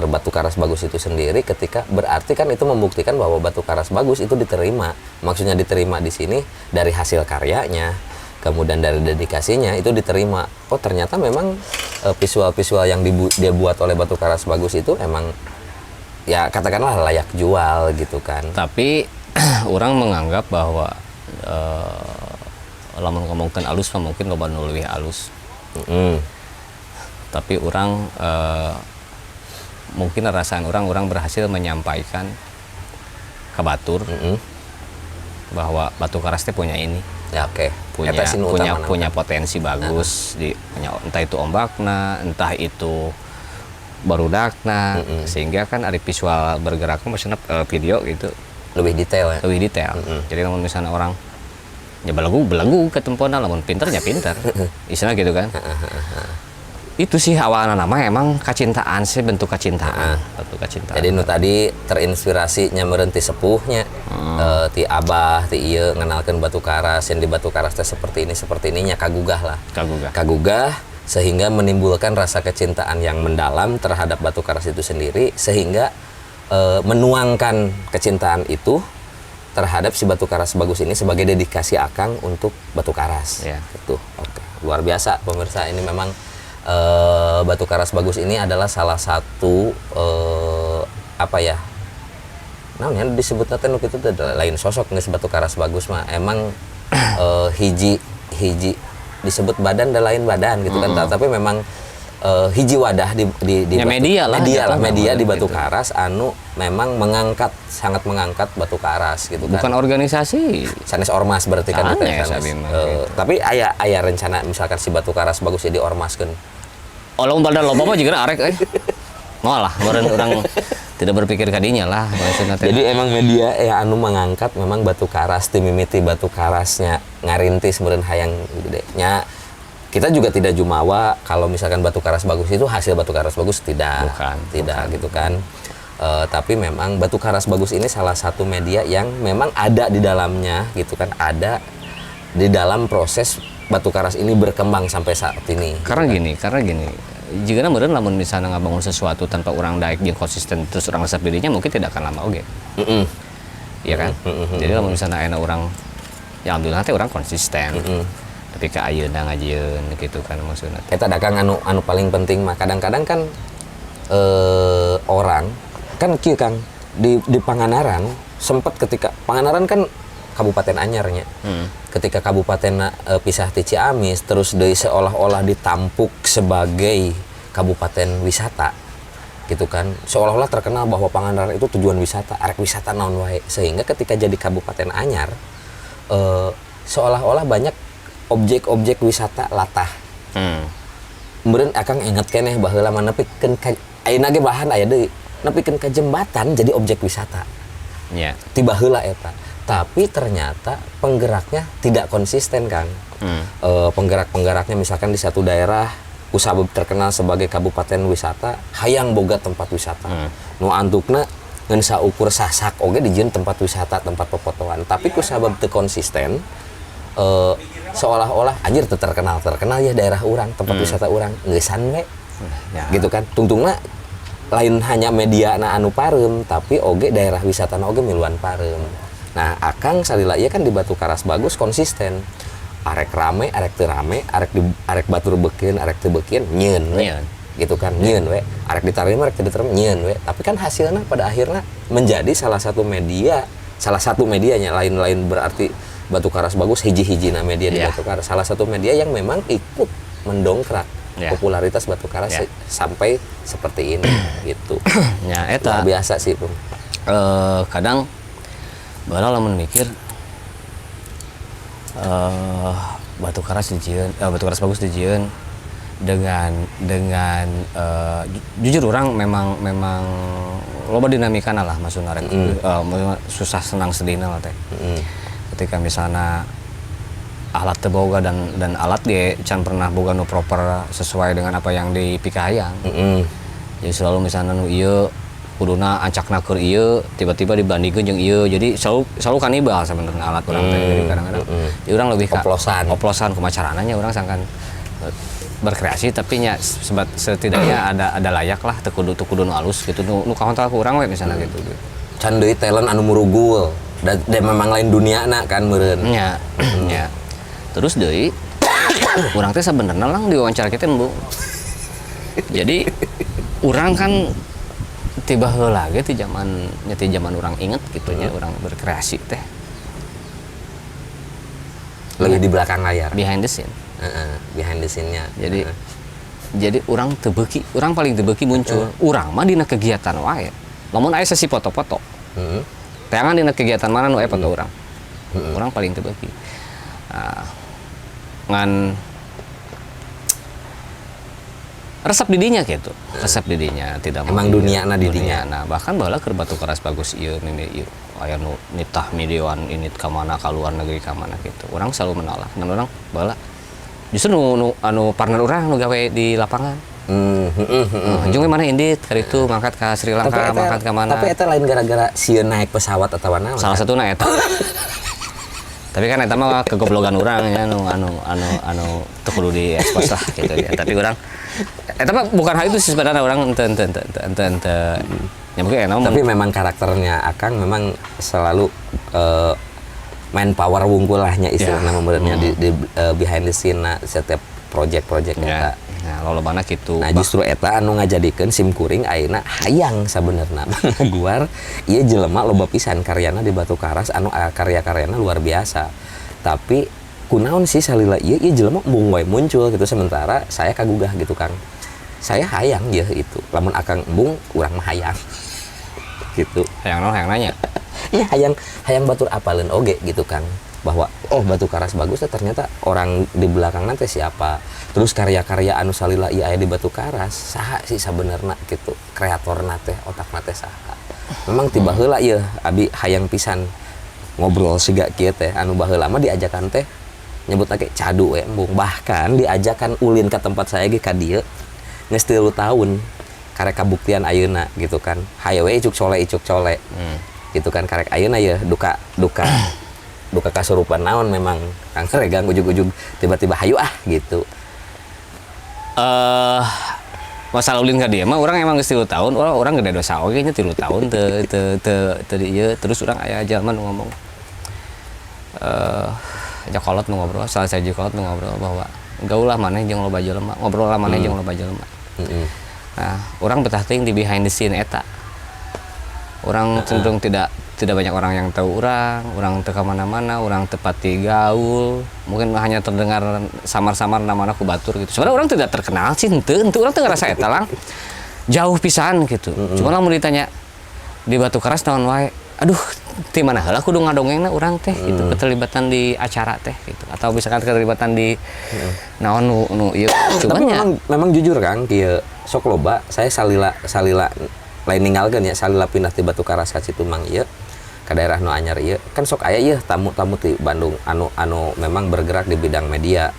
Batu Karas Bagus itu sendiri, ketika berarti kan itu membuktikan bahwa Batu Karas Bagus itu diterima. Maksudnya diterima di sini dari hasil karyanya, kemudian dari dedikasinya itu diterima. Oh, ternyata memang visual-visual yang dia buat oleh Batu Karas Bagus itu emang ya katakanlah layak jual gitu kan. Tapi urang menganggap bahwa lamun ngomongkeun alus mah mungkin loba nu leuwih alus. Tapi urang mungkin rasaan urang, urang berhasil menyampaikan ke batur bahwa Batu Karas teh punya ini. Ya, oke. Punya Eta sih nu punya utamana. Punya potensi bagus di punya, entah itu ombakna, entah itu barudakna, sehingga kan ada visual bergerak maksudnya video gitu. Lebih detail ya. Lebih detail. Jadi lamun misalnya orang ya belegu belegu ketempona, lamun pinter ya pinter istilah gitu kan. Itu sih awalnya nama emang kacintaan sih, bentuk kacintaan, bentuk kacintaan. Jadi nu tadi terinspirasi nya meureun ti sepuhnya, ti abah, ti ieu ngenalkeun Batu Karas, yang di Batu Karas teh seperti ini, seperti ininya, kagugah lah. Kagugah. Kagugah sehingga menimbulkan rasa kecintaan yang mendalam terhadap Batu Karas itu sendiri, sehingga menuangkan kecintaan itu terhadap si Batu Karas Bagus ini sebagai dedikasi Akang untuk Batu Karas. Itu. Oke. Luar biasa pemirsa, ini memang Batu Karas Bagus ini adalah salah satu apa ya? Nah, yang disebutnya teh nu kitu teh lain sosok geus Batu Karas Bagus mah emang hiji hiji disebut badan dan lain badan gitu kan, tapi memang hiji wadah di Ya, media lah, media lah jatuhnya media di Batu gitu. Karas anu memang mengangkat, sangat mengangkat Batu Karas gitu kan. Bukan organisasi. Sanes ormas berarti kan itu ya, Sanes, sanes. abi mah, gitu. Tapi aya aya rencana misalkan si Batu Karas Bagus jadi ormaskeun? Oh, lamun pada loba mah juga arek euy. Moal lah, meureun urang tidak berpikir kadinya lah maksudnya teh. Jadi emang media ya anu mengangkat memang Batu Karas ti mimiti Batu Karasnya ngarintis meureun hayang gede nya. Kita juga tidak jumawa kalau misalkan Batu Karas Bagus itu hasil Batu Karas Bagus, tidak. Bukan, tidak bukan. Gitu kan. Tapi memang Batu Karas Bagus ini salah satu media yang memang ada di dalamnya gitu kan, ada di dalam proses Batu Karas ini berkembang sampai saat ini. Karena gini, karena gini. Jika meureun lamun misalnya ngabangun sesuatu tanpa urang daek jeung konsisten terus urang resep dirinya, mungkin tidak akan lama oge. Iya kan? Jadi lamun misalnya ayeuna urang ya alhamdulillah teh urang konsisten. Tapi ke ayeuna ngajieun gitu kan maksudnya. Eta dagang anu anu paling penting mah kadang-kadang kan orang kan kieu Kang, di Pangandaran sempat ketika Pangandaran kan kabupaten anyarnya. Ketika kabupaten pisah ti Ciamis terus deui seolah-olah ditampuk sebagai kabupaten wisata gitu kan, seolah-olah terkenal bahwa Pangandaran itu tujuan wisata, arek wisata naon wae, sehingga ketika jadi kabupaten anyar seolah-olah banyak objek-objek wisata latah. Meureun Akang inget keneh baheula mah nepikeun ka ayeuna ge bahan aya deui, nepikeun ka jembatan jadi objek wisata. Tiba heula eta. Tapi ternyata penggeraknya tidak konsisten, Kang. Penggerak-penggeraknya misalkan di satu daerah kusabab terkenal sebagai kabupaten wisata, hayang boga tempat wisata. Nu antukna ngan saukur sasak oge dijieun tempat wisata, tempat pepotoan. Tapi kusabab teu konsisten Seolah-olah anjir teu terkenal terkenal ya daerah urang, tempat wisata urang, ngeusan we. Gitu kan. Tungtungna lain hanya media na anu pareum, tapi oge daerah wisata na oge miluan pareum. Nah, Akang salila ieu kan di Batu Karas Bagus konsisten. Arek rame, arek teu rame, arek di, arek batur beukeun, arek teu beukeun, nyieun we. Nyieun. Gitu kan, nyieun we. Arek diterima, arek teu diterima, nyieun we. Tapi kan hasilnya pada akhirnya menjadi salah satu media, salah satu medianya, lain-lain berarti Batu Karas Bagus hiji-hijina media di Batu Karas. Salah satu media yang memang ikut mendongkrak popularitas Batu Karas sampai seperti ini gitu. Ya, eta. Luar biasa sih, Bung. Kadang baheula lamun mikir Batu Karas dijieun, Batu Karas Bagus dijieun dengan jujur urang memang memang loba dinamikana lah, maksudna rek susah senang sedihna lah teh. Ketika misalnya alat teu boga dan alat ge can pernah boga nu proper sesuai dengan apa yang dipikahayang. Jadi selalu misalnya nu ieu kuduna ancakna keur ieu, tiba-tiba dibandingkeun jeung ieu, jadi selalu selalu kanibal sebenarnya alat urang teh. Jadi kadang-kadang jadi urang lebih ka Oplosan. Oplosan kumaha carana nya urang sangkan berkreasi, tapi nya setidaknya ada layak lah, teu kudu nu alus gitu, nu kahontal ku urang we misalnya gitu. Can deui talent anu murugul. Dan memang lain dunia na kan meureun. Nya, nya. Terus deui urang teh sebenarnya lang diwawancara kita embung. Jadi urang kan tiba heula ge ti zaman nya, ti zaman urang inget gitu nya, urang berkreasi teh Lebih di belakang layar. Behind the scene. Heeh, behind the scene-nya. Jadi jadi urang teu beuki, urang paling teu beuki muncul. Urang mah dina kegiatan wae. Lamun aya sesi foto-foto. Teangan dina kegiatan mana nu aya foto urang. Urang paling teu beuki. Nah, ngan resep didinya gitu, resep didinya tidak mau Emang ieu, duniana didinya. Nah, bahkan baheula keur Batu Karas Bagus ieu mimi ieu aya nu nitah videoan ini ka mana, ka luar negeri ka mana gitu, urang selalu menolak dan urang baheula justru nu anu partner urang nu gawe di lapangan. Oh, jeung mana indit ka ditu, mangkat ka Sri Lanka, Tapi eta, mangkat ka mana. tapi eta lain gara-gara sieun naik pesawat atau naon? Salah kan? satu na eta, tapi kan eta mah kegoblogan urang ya, anu anu anu anu teu kudu diekspos lah gitu ya. Tapi urang eta mah bukan hal itu sih sebenarnya, urang ente ente ente ente ente ente ya mungkin enak. Tapi memang karakternya Akang memang selalu main power wungkul lah nya istilahnya meureunnya di behind the scene na setiap project-project ya eta. Nah, lolobana gitu. Nah, justru eta anu ngajadikeun sim kuring ayeuna hayang sabenerna ngaguar ieu jelema loba pisan karyana di Batu Karas, anu karya-karyana luar biasa. Tapi kunaon sih salila ieu ieu jelema embung wae muncul gitu, sementara saya kagugah gitu, Kang. Saya hayang ya itu. Lamun Akang embung, urang mah hayang. Gitu. Hayang naon, hayang nanya? Iya, hayang hayang batur apaleun oge gitu, Kang, bahwa oh, Batu Karas Bagus teh ternyata orang di belakang nanti siapa, terus karya-karya anu salila ieu aya di Batu Karas saha sih sabenerna gitu, kreatorna teh, otakna teh saha. Memang tiba heula ieu abi hayang pisan ngobrol siga kieu teh, anu baheula mah diajakan teh nyebut lagi cadu we embung, bahkan diajakan ulin ke tempat saya ge ka dieu geus 3 tahun karek kabuktian ayeuna gitu kan, hayo we icuk cole icuk cole gitu kan. Karek ayeuna ya duka duka duka kasurupan naon memang Kang Regang ujug-ujug tiba-tiba hayu ah gitu? Masalah ulin ka dia mah urang emang geus 3 tahun, urang urang gede dosa oge nya 3 tahun teu teu teu teu di ieu. Terus urang aya jalma nu ngomong jakolot nu ngobrol, salah sahiji kolot nu ngobrol bahwa gaul lah maneh jeung loba jelema, ngobrol lah maneh jeung loba jelema. Nah, urang betah teuing di behind the scene eta. Urang cenderung tidak tidak banyak orang yang tahu urang, urang teu ka mana-mana, urang teu pati gaul, mungkin hanya terdengar samar-samar namana ku batur gitu. Sebenarnya urang tidak terkenal sih, henteu, henteu urang teu ngerasa eta lang. Jauh pisan gitu. Cuma lamun ditanya di Batu Karas naon wae, aduh, ti mana heula kudu ngadongengna urang teh gitu, keterlibatan di acara teh gitu atau misalkan keterlibatan di naon nu nu ieu, cuman Tapi nya memang memang jujur, Kang, kieu sok loba saya salila salila lain ninggalkeun ya, salila pindah ti Batu Karas ka Citumang ieu, ka daerah nu anyar ieu kan sok aya ieu tamu-tamu ti Bandung anu anu memang bergerak di bidang media,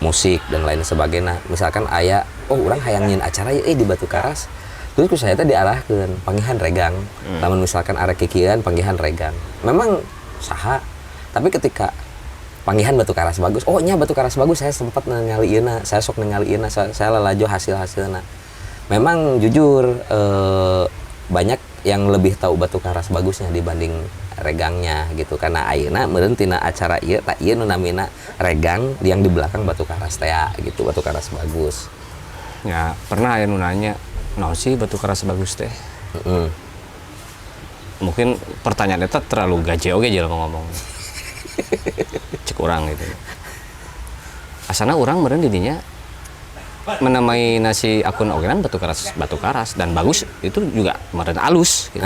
musik dan lain sebagainya. Misalkan aya, oh, urang hayang nyieun acara ieu di Batu Karas, terus ku saya teh diarahkeun panggihan Regang. Lamun misalkan arek kikieuan, panggihan Regang, memang saha. Tapi ketika Panggihan Batu Karas Bagus. Oh nya, Batu Karas Bagus, saya sempat ningali ieuna, saya sok ningali ieuna, saya lalajo hasil-hasilna. Memang jujur banyak yang lebih tahu Batu Karas Bagusnya dibanding Regangnya gitu, karena ayeuna meureun tina acara ieu tak ieu nu namina Regang yang di belakang Batu Karas teh gitu, Batu Karas Bagus. Ya, pernah aya nu nanya, "Naon sih Batu Karas Bagus teh?" Mungkin pertanyaan itu terlalu gaje oge jelema ngomong. Cek urang gitu. Asana urang meureun didinya menamai nasi akun oge kan Batu Karas, Batu Karas dan Bagus itu juga meureun alus gitu.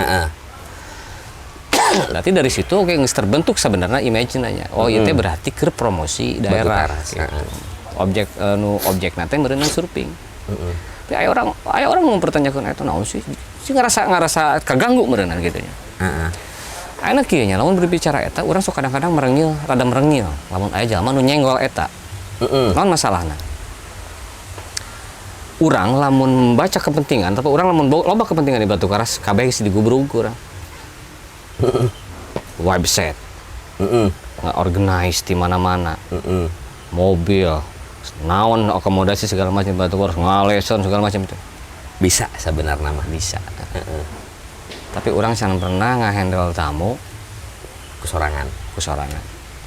Berarti dari situ oke geus terbentuk sebenarnya image nanya. Oh, ieu teh berarti keur promosi daerah Karas, gitu. Objek nu objek teh meureun surfing. Tapi aya orang mempertanyakan eta naon sih? Sih ngerasa ngerasa kaganggu meureunan gitu nya. Ayeuna kieu nya, lamun berbicara eta urang sok kadang-kadang merengil, rada merengil lamun aya jalma nu nyenggol eta. Naon masalahna? Urang lamun membaca kepentingan, tapi urang lamun loba kepentingan di Batu Karas, kabeh geus digubrug ku urang. Website, nge-organize di mana-mana, mobil, naon akomodasi segala macam Batu Karas, ngaleson segala macam itu. Bisa sebenarnya mah. Bisa. Tapi urang jangan pernah nge-handle tamu Kusorangan. Kusorangan.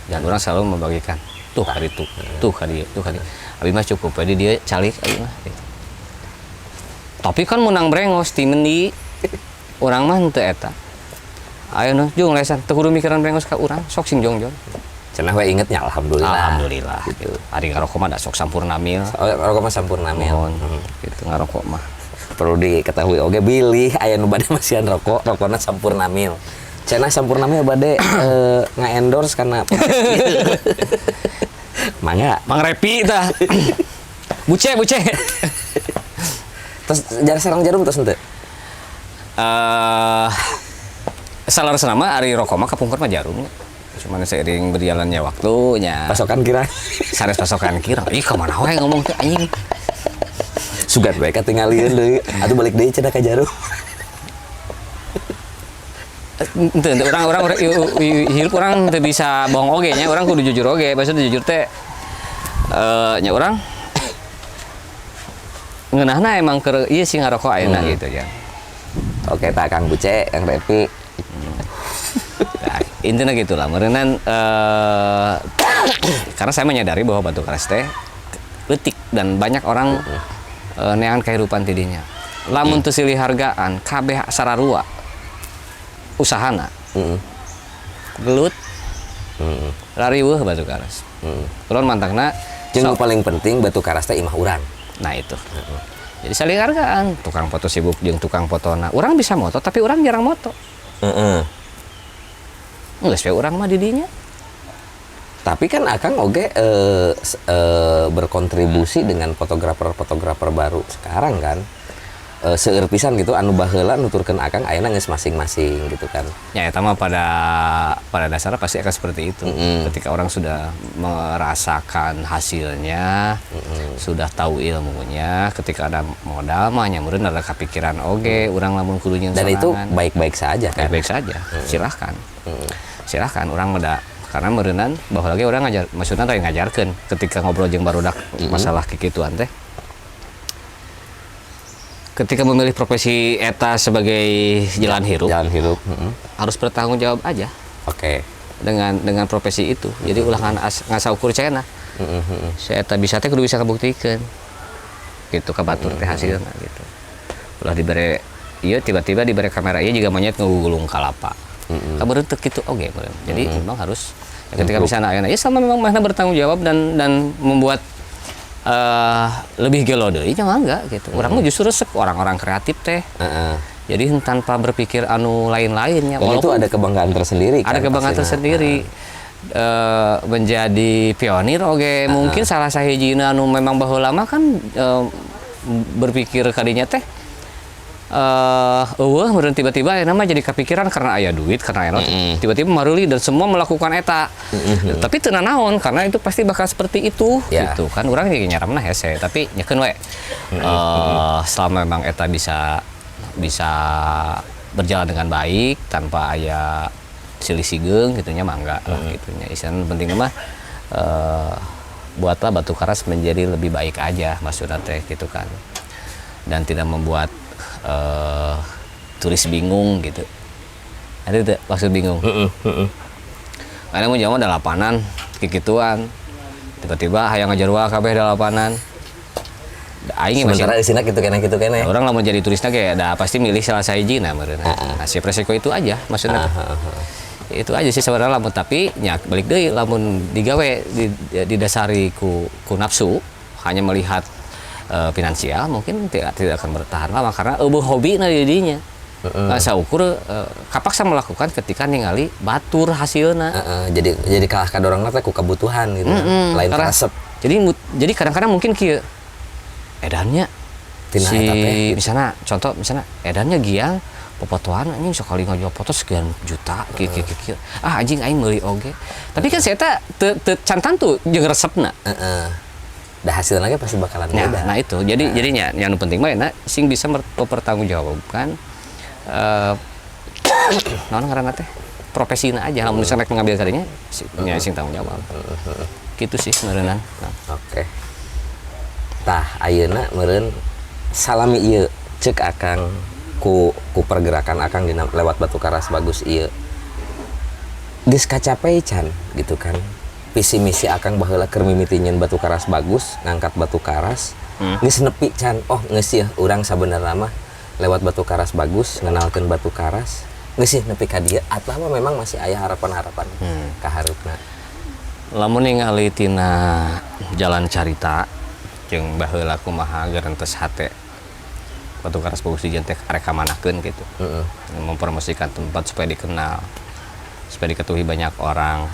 Dan urang selalu membagikan tuh hari itu, tuh hari tuh hari. Abi mah cukup, jadi dia calik abi mah gitu. Tapi kan menang brengos ti mendi urang mah henteu eta. Ayo nu jung lesan teu kudu mikiran brengos ka urang, sok sing jongjon. Cenah we ingetnya, alhamdulillah. Alhamdulillah gitu. Ari ngarokok mah da sok Sampoerna Mild. Oh, rokok mah Sampoerna Mild. Mohon gitu ngarokok mah. Perlu diketahui oge bilih aya nu bade masihan rokok, rokokna Sampoerna Mild. Cenah Sampoerna Mild bade nga-endorse karena podcast ieu. Mangga. Mang Repi tah. Buce, buce. Terus jar sarang Djarum terus henteu? Eh, salah nama ari rokok mah kapungkur mah Djarum. Cuman seiring berjalannya waktunya Pasokan kira. Sanes pasokan kira. Ih, kemana wae ngomong teh anjing. Sugan we katingalieun deui. Atuh balik deui cenah ka Djarum. Ente, ente, orang orang orang hirup urang teu bisa bohong oge nya, urang kudu jujur oge. Maksudnya jujur teh nya urang ngeunahna emang keur ieu sih ngarokok ayeuna gitu ya. Oke, tak Kang Buce, Kang Repi. Nah, intinya gitulah, meureunan karena saya menyadari bahwa Batu Karas teh leutik dan banyak orang neangan kehidupan tidinya. Lamun teu silih hargaan, kabeh sararua usahana gelut, rariweuh Batu Karas. Kulon mantakna. Jeung nu paling penting Batu Karas teh imah urang. Nah itu. Jadi saling hargaan, tukang foto sibuk jeung tukang fotona. Urang bisa moto tapi urang jarang moto. Geus we urang mah di dinya. Tapi kan Akang oge berkontribusi dengan fotografer-fotografer baru sekarang kan. Seueur pisan gitu anu baheula nuturkeun Akang, ayeuna geus masing-masing gitu kan. Ya, eta mah pada pada dasarnya pasti akan seperti itu. Ketika orang sudah merasakan hasilnya, sudah tahu ilmunya, ketika ada modal mah nya meureun ada kepikiran oge, urang lamun kudu nyieun Dan itu sorangan. Baik-baik saja kan. Baik-baik saja. Silahkan. Silahkan urang meda karena meureunan bahwa lagi urang ngajar, maksudnya tadi ngajarkeun ketika ngobrol jeung barudak masalah kikituan teh. Ketika memilih profesi eta sebagai jalan hirup, Jalan hirup. Harus bertanggung jawab aja dengan profesi itu. Jadi ulah ngan ngasa ukur cenah. Saya eta bisa teh kudu bisa kabuktikan. Gitu ka batur teh hasilna gitu. Ulah dibere ieu tiba-tiba dibere kamera ieu juga monyet ngegulung kalapa. Kabar teu kitu oge meureun. Jadi memang harus ya, ketika bisa ayeuna ya sama memang mana bertanggung jawab dan membuat lebih gelo deui nya mangga gitu. Urang mah justru resep orang-orang kreatif teh. Jadi tanpa berpikir anu lain-lainnya. Dan itu ada kebanggaan tersendiri kan Ada kebanggaan pastinya. Tersendiri. Menjadi pionir oge mungkin salah sahijina anu memang baheula mah kan berpikir kadinya teh eueuh meureun tiba-tiba aya nama jadi kepikiran karena aya duit, karena aya naon, tiba-tiba maruli dan semua melakukan eta, tapi teu nanaon karena itu pasti bakal seperti itu gitu kan. Urang jadi nyaramna hese tapi nyekeun we. Selama memang eta bisa bisa berjalan dengan baik tanpa aya silih sigeung gitu nya mangga lah gitu nya. Istilahna penting mah Buatlah Batu Karas menjadi lebih baik aja maksudnya teh gitu kan, dan tidak membuat turis bingung gitu. Ada itu maksud bingung. Karena mun jalma dalapanan kikituan, tiba-tiba hayang ngajarua kabeh dalapanan. Aing masih Sementara di sini gitu keneh, gitu keneh. Urang lamun jadi turisnya kayak dah pasti milih salah sahiji, nah meureun. Nah, si resiko itu aja maksudnya teh. Itu aja sih sebenarnya lamun, tapi nya balik deui, lamun digawe didasari ku nafsu, hanya melihat finansial, mungkin tidak tidak akan bertahan lama karena euweuh hobi na di dinya. Nah, saukur kapaksa melakukan ketika ningali batur hasilna. Heeh, jadi kalah kadorongna teh ku kebutuhan gitu kan. Lain karesep. Jadi kadang-kadang mungkin kieu edannya Tina si eta teh. Misalnya, contoh misalnya edannya Giang popotoan, anjing, sekali ngajual foto sekian juta, kieu kieu kieu kieu. Ah, anjing, aing meuli oge, tapi kan saya teh teu can tantu jeung resepna. Heeh. Dah hasilnya ge pasti bakalan Nah, beda. Nah itu jadi jadinya yang penting mah nah, sing bisa mempertanggungjawabkan naon ngaranna teh, profesina aja. Lamun misalnya rek mengambil tadinya nya sing tanggung jawab gitu sih meureunan. Nah. Oke. Tah, ayeuna meureun salami ieu cek Akang ku pergerakan Akang dina lewat Batu Karas Bagus ieu. Geus kacapai can gitu kan? Visi misi Akang baheula keur mimiti nyeun Batu Karas Bagus, ngangkat Batu Karas. Geus nepi can? Oh, geus yeuh, urang sabenerna mah lewat Batu Karas Bagus ngenalkeun Batu Karas. Geus sih nepi ka dieu atawa memang masih aya harapan-harapan ka hareupna? Lamun ningali tina jalan carita jeung baheula kumaha gerentes hate Batu Karas Bagus dijieun teh arek kamanakeun gitu. Mempromosikan tempat supaya dikenal, supaya diketahui banyak orang.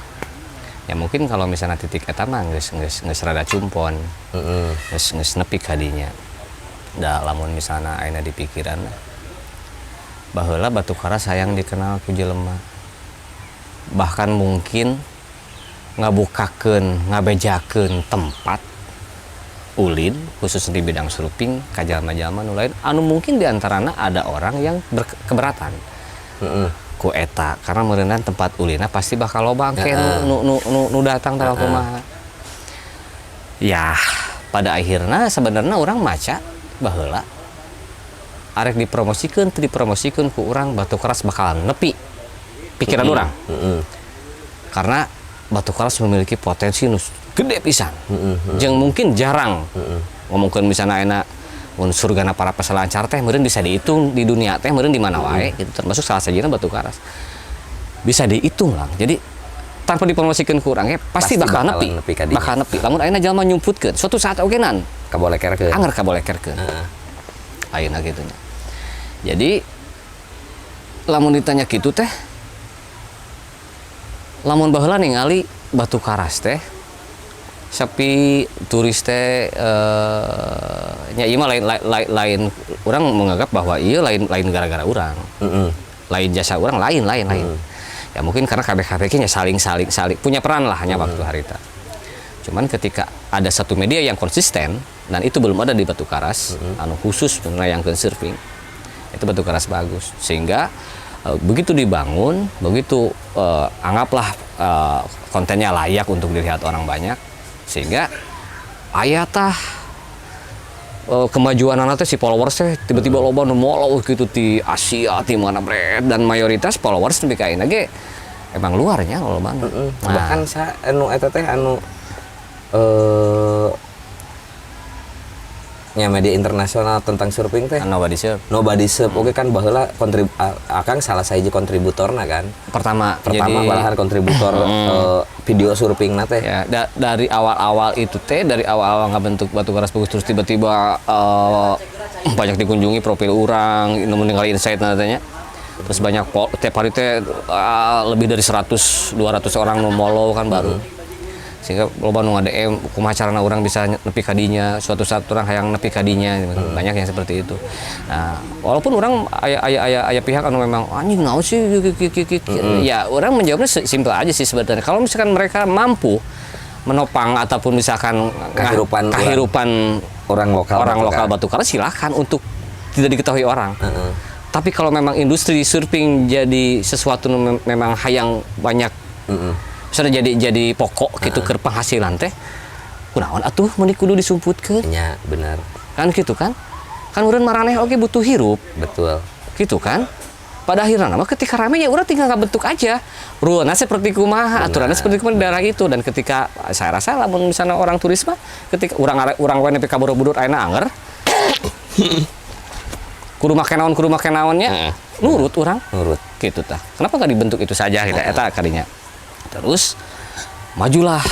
Ya mungkin kalau misalnya titik eta mah geus geus geus rada cumpon. Geus geus nepi ka dinya. Da lamun misalnya ayeuna di pikiran baheula Batu Karas hayang dikenal ku jelema. Bahkan mungkin ngabukakeun, ngabejakeun tempat ulin khusus di bidang surfing ka jalma-jalma nu lain anu mungkin diantarana ada orang yang berkeberatan ku eta, karena meureunan tempat ulina pasti bakal loba engke nu datang tah kumaha. Ya pada akhirnya sebenarnya urang maca baheula arek dipromosikeun teu dipromosikeun ku urang, Batu Karas bakal nepi pikiran urang. Karena Batu Karas memiliki potensi nu gede pisan. Jeung mungkin jarang ngomongkeun misalnya enak mun surgana para peselancar teh meureun bisa dihitung di dunia teh meureun di mana wae gitu, termasuk salah sajina Batu Karas bisa dihitung lah. Jadi tanpa dipromosikeun ku urang ge pasti, pasti bakal bakalan nepi, nepi ka dinya. Bakal nepi. Lamun ayeuna jalma nyumputkeun suatu saat oge nan Kabolekerkeun. Anger kabolekerkeun. Ayeuna kitu nya. Jadi lamun ditanya kitu teh, lamun baheula ningali Batu Karas teh sepi turis teh, nya ieu mah lain, lain, lain, lain urang menganggap bahwa ieu lain lain gara-gara urang. Lain jasa urang, lain lain lain. Ya mungkin karena KBKB nya saling saling saling punya peran lah hanya waktu harita. Cuman ketika ada satu media yang konsisten dan itu belum ada di Batu Karas, anu khusus menayangkan surfing, itu Batu Karas Bagus. Sehingga begitu dibangun, begitu anggaplah kontennya layak untuk dilihat orang banyak, sehingga aya tah kemajuan anak teh, si followers teh tiba-tiba loba nu mollow gitu di Asia, di mana bret, dan mayoritas followers nepi ka ayeuna ge emang luarnya loba. Nah, Bahkan sa anu eta teh anu nya media internasional tentang surfing teh. Nobody Surf. Nobody Surf oke kan baheula Akang salah sahiji kontributorna kan. Pertama. Pertama. Jadi, malahan kontributor video surfing na teh. Ya, dari awal-awal itu teh, dari awal-awal nggak bentuk Batu Karas Bagus, terus tiba-tiba banyak dikunjungi profil orang, meninggal insight nantinya. Terus banyak tiap hari teh lebih dari 100 200 orang nu mollow kan baru. Sehingga loba nu nge-DM kumaha carana urang bisa nepi ka dinya, suatu saat urang hayang nepi ka dinya, banyak yang seperti itu. Nah, walaupun urang aya aya aya aya pihak anu memang anjing naon sih ki- ki- ki- ki- ki. Ya urang menjawabnya simpel aja sih sebenarnya. Kalau misalkan mereka mampu menopang ataupun misalkan Kahirupan kahirupan orang lokal orang Batu lokal Karas. Batu Karas, silakan untuk tidak diketahui orang. Tapi kalau memang industri surfing jadi sesuatu nu memang hayang banyak Sudah jadi pokok gitu ke penghasilan teh. Kunaon atuh mun kudu disumputkeun? Nya, bener. Kan gitu kan? Kan urang maraneh oge butuh hirup. Betul. Gitu kan? Pada akhirnya mah ketika rame ya urang tinggal bentuk aja. Rulena seperti kumaha, aturannya seperti kumaha di daerah itu, dan ketika saya rasa lamun misalnya orang turis mah ketika urang urang we nepi ka Borobudur ayeuna anger kudu make naon, kudu make naonnya, nurut urang. Nurut. Gitu tah. Kenapa nggak dibentuk itu saja gitu eta kadinya. Terus majulah,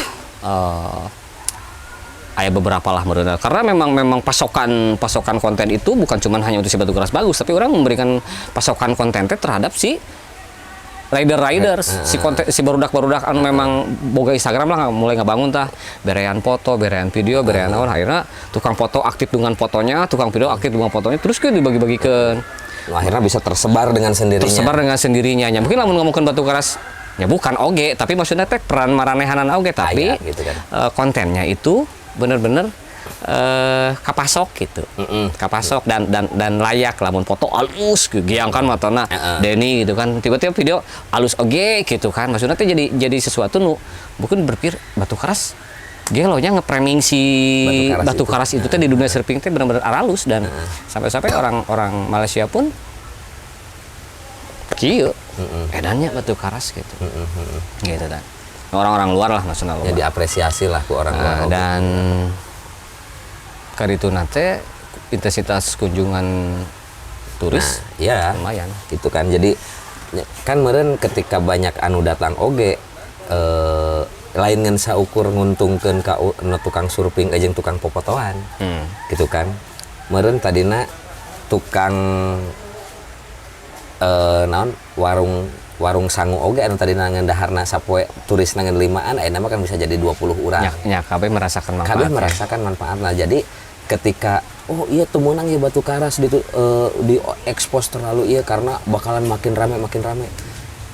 aya beberapa lah meureunan. Karena memang memang pasokan pasokan konten itu bukan cuma hanya untuk si Batu Karas bagus, tapi urang memberikan pasokan konten teh terhadap si rider riders, si konten, si barudak barudak anu memang boga Instagram lah, mulai ngebangun tah, berean foto, berean video, berean naon. Akhirnya tukang foto aktif dengan fotonya, tukang video aktif dengan fotonya, terus ke dibagi-bagikan. Nah, akhirnya bisa tersebar dengan sendirinya. Tersebar dengan sendirinya ya. Mungkin lamun ngomongkeun Batu Karas ya bukan oge, tapi maksudnya teh peran maranehanan oge, tapi Aya, gitu kan. Kontennya itu bener-bener kapasok gitu. Kapasok dan layak. Lamun foto alus giang kan matana Denny gitu kan, tiba-tiba video alus oge gitu kan, maksudnya teh jadi sesuatu nu mungkin berpikir Batu Karas gelo nya, nge-framing si Batu Karas Batu itu. Karas itu teh di dunia surfing teh benar-benar alus dan sampai-sampai orang-orang Malaysia pun kieu edannya Batu Karas gitu gitu kan, orang-orang luar lah maksudnya Ya, luar. diapresiasi lah ku orang luar Nah, oge. Dan karitu nate intensitas kunjungan turis Nah, iya. lumayan. Gitu kan. Jadi ya, kan meureun ketika banyak anu datang oge, lain ngan saukur nguntungkeun ka nu tukang surfing jeung tukang popotoan. Gitu kan. Meureun tadina tukang naon, warung warung sangu oge anu tadina ngan daharna sapoe turis ngan limaan, ayeuna mah kan bisa jadi 20 urang. Nya, nya kabeh merasakan Kabeh manfaatnya. Merasakan manfaatnya. Jadi ketika, oh iya, teu meunang ya Batu Karas di di ekspos terlalu iya karena bakalan makin rame makin rame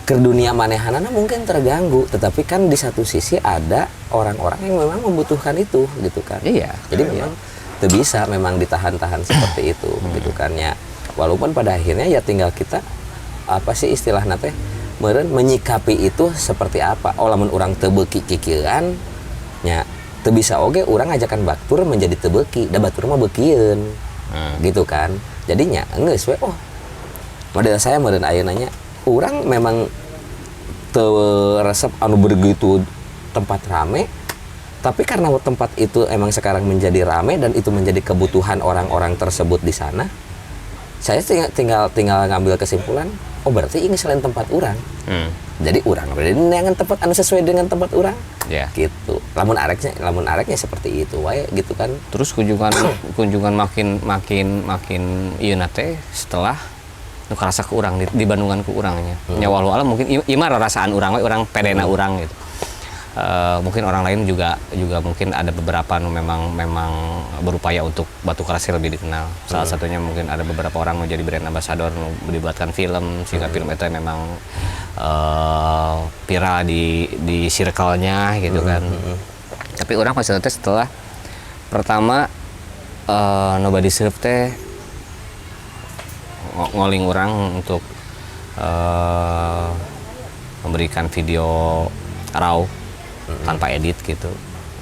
ke dunia manehanana mungkin terganggu, tetapi kan di satu sisi ada orang-orang yang memang membutuhkan itu gitu kan. Jadi memang itu bisa memang ditahan-tahan seperti itu gitu kan ya, walaupun pada akhirnya ya tinggal kita, apa sih istilah teh meureun, menyikapi itu seperti apa. Oh, lamun urang teu beuki kikieuan nya teu bisa oge urang ngajakan batur menjadi teu beuki, da batur mah beukieun gitu kan. Jadinya geus we, oh model saya meureun ayeuna nya urang memang teu resep anu begitu tempat rame, tapi karena tempat itu emang sekarang menjadi rame dan itu menjadi kebutuhan orang-orang tersebut di sana, saya tinggal tinggal, tinggal ngambil kesimpulan, oh berarti ini selain tempat urang. Jadi urang berarti dengan tempat anu sesuai dengan tempat urang gitu. Lamun areknya seperti itu wae gitu kan. Terus kunjungan kunjungan makin makin makin iya teh setelah nu karasa ke urang di Bandungan ku urangnya. Nya walau alam mungkin ieu mah rarasaan urang we, urang pedena urang gitu. Mungkin orang lain juga juga mungkin ada beberapa nu memang memang berupaya untuk Batu Karas lebih dikenal. Salah satunya mungkin ada beberapa orang mau jadi brand ambassador nu dibuatkan film sehingga film itu memang viral di circle-nya gitu kan. Tapi urang maksudnya teh setelah pertama Nobody Surf teh ngoling urang untuk memberikan video raw tanpa edit gitu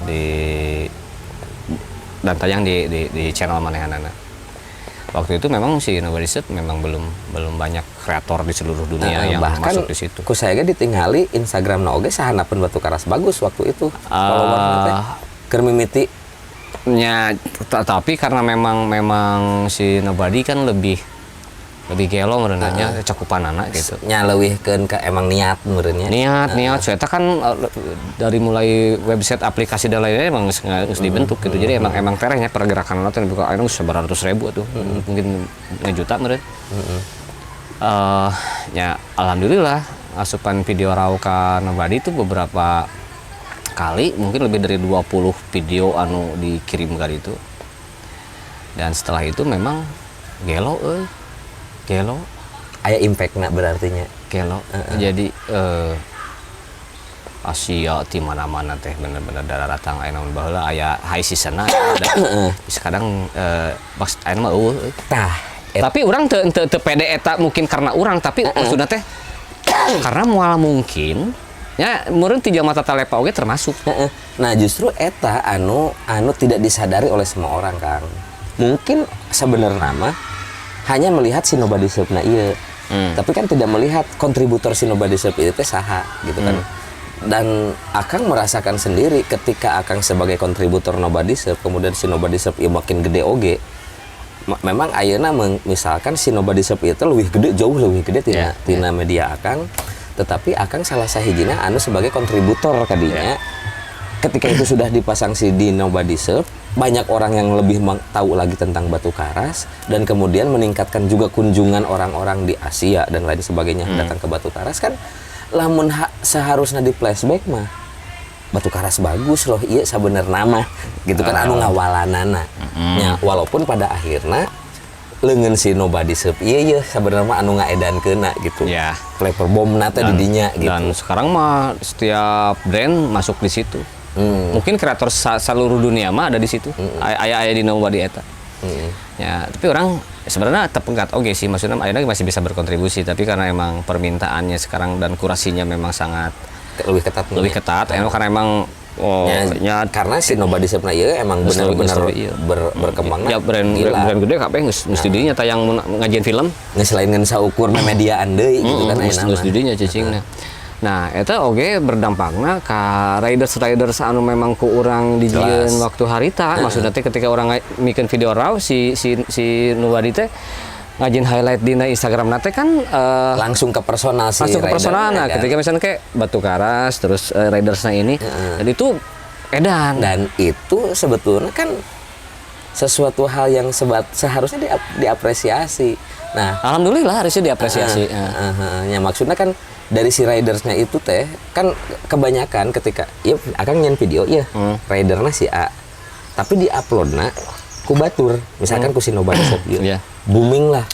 di dan tayang di channel manehanana. Waktu itu memang si Nobody Surf memang belum belum banyak kreator di seluruh dunia Nah, yang bahkan masuk di situ. Ku saya ge ditinggali Instagram na oge sahanapeun Batu Karas bagus waktu itu. Follower teh keur mimiti. Ya, tapi karena memang memang si Nobody kan lebih lebih gelo merenanya cakupan anak gitu. Nya leuwihkeun ka emang niat meureunnya. Niat niat saya kan dari mulai website, aplikasi, dan lainnya emang geus dibentuk gitu. Jadi emang emang terehnya pergerakan teh buka anu sabaratus ribu tuh, mungkin ngejuta meureun. Ya alhamdulillah asupan video raw ka Nobody itu beberapa kali mungkin lebih dari 20 video anu dikirim kali itu. Dan setelah itu memang gelo euy. Gelo. Aya impactna berartinya. Gelo. Jadi Asia di mana-mana teh bener-bener daratang aya naon, baheula aya high season da kadang pas aya mah euweuh euy. Tah, Tapi urang teu teu teu pede eta mungkin karena urang, tapi maksudna teh karena moal mungkin Ya, meureun ti jalma talepa oge termasuk. Heeh. Nah, justru eta anu anu tidak disadari oleh semua orang, Kang. Mungkin sebenarnya mah hanya melihat si Nobody Serve-na ieu. Tapi kan tidak melihat kontributor si Nobody Serve itu teh saha gitu kan. Dan Akang merasakan sendiri ketika Akang sebagai kontributor Nobody Serve, kemudian si Nobody Serve ieu makin gede oge. Memang ayeuna misalkan si Nobody Serve itu lebih gede, jauh lebih gede tina, tina media Akang, tetapi Akang salah sahijina anu sebagai kontributor kadinya. Ketika itu sudah dipasang si di Nobody Serve, banyak orang yang lebih tahu lagi tentang Batu Karas dan kemudian meningkatkan juga kunjungan orang-orang di Asia dan lain sebagainya datang ke Batu Karas kan. Lamun seharusnya di flashback mah Batu Karas bagus loh, iya sebenarnya mah gitu kan, anu ngawalanana ya, walaupun pada akhirnya leungeun si Nobody Serve iya iya sebenarnya mah anu ngaedankeunna gitu, flavor bomb teh di dinya gitu. Dan sekarang mah setiap brand masuk di situ. Mungkin kreator seluruh dunia mah ada di situ. Aya aya di Nobody eta. Ya, tapi urang sebenarnya terpegat oke sih, maksudnya akhirnya masih bisa berkontribusi, tapi karena emang permintaannya sekarang dan kurasinya memang sangat lebih ketat. Lebih ketat, emang karena emang oh, Ya, ya, karena si Nobody Serve ieu emang benar-benar iya. berkembang. Ya, brand gila. Brand, brand gede kabeh geus geus di dinya tayang mun ngajieun film. Geus lain ngan saukur mediaan deui gitu kan Geus ayeuna geus mah. Di dinya cicingna. Nah, eta oge berdampakna ka riders-riders anu memang ku urang dijieun waktu harita. Maksudna teh ketika urang mikeun video raw si si si Nobody teh ngajieun highlight dina Instagram teh kan langsung ke personal si langsung ke personal. Nah, ridernya kan. Ketika misalnya kayak Batu Karas terus ridersnya ini dan itu edan. Dan itu sebetulnya kan sesuatu hal yang seharusnya diapresiasi. Nah, Alhamdulillah harusnya diapresiasi. Ya maksudnya kan dari si ridersnya itu teh kan kebanyakan ketika ya akan nyien video ya ridernya si A, tapi di uploadna ku batur, misalkan ku si Nobody Shop ieu. Booming lah.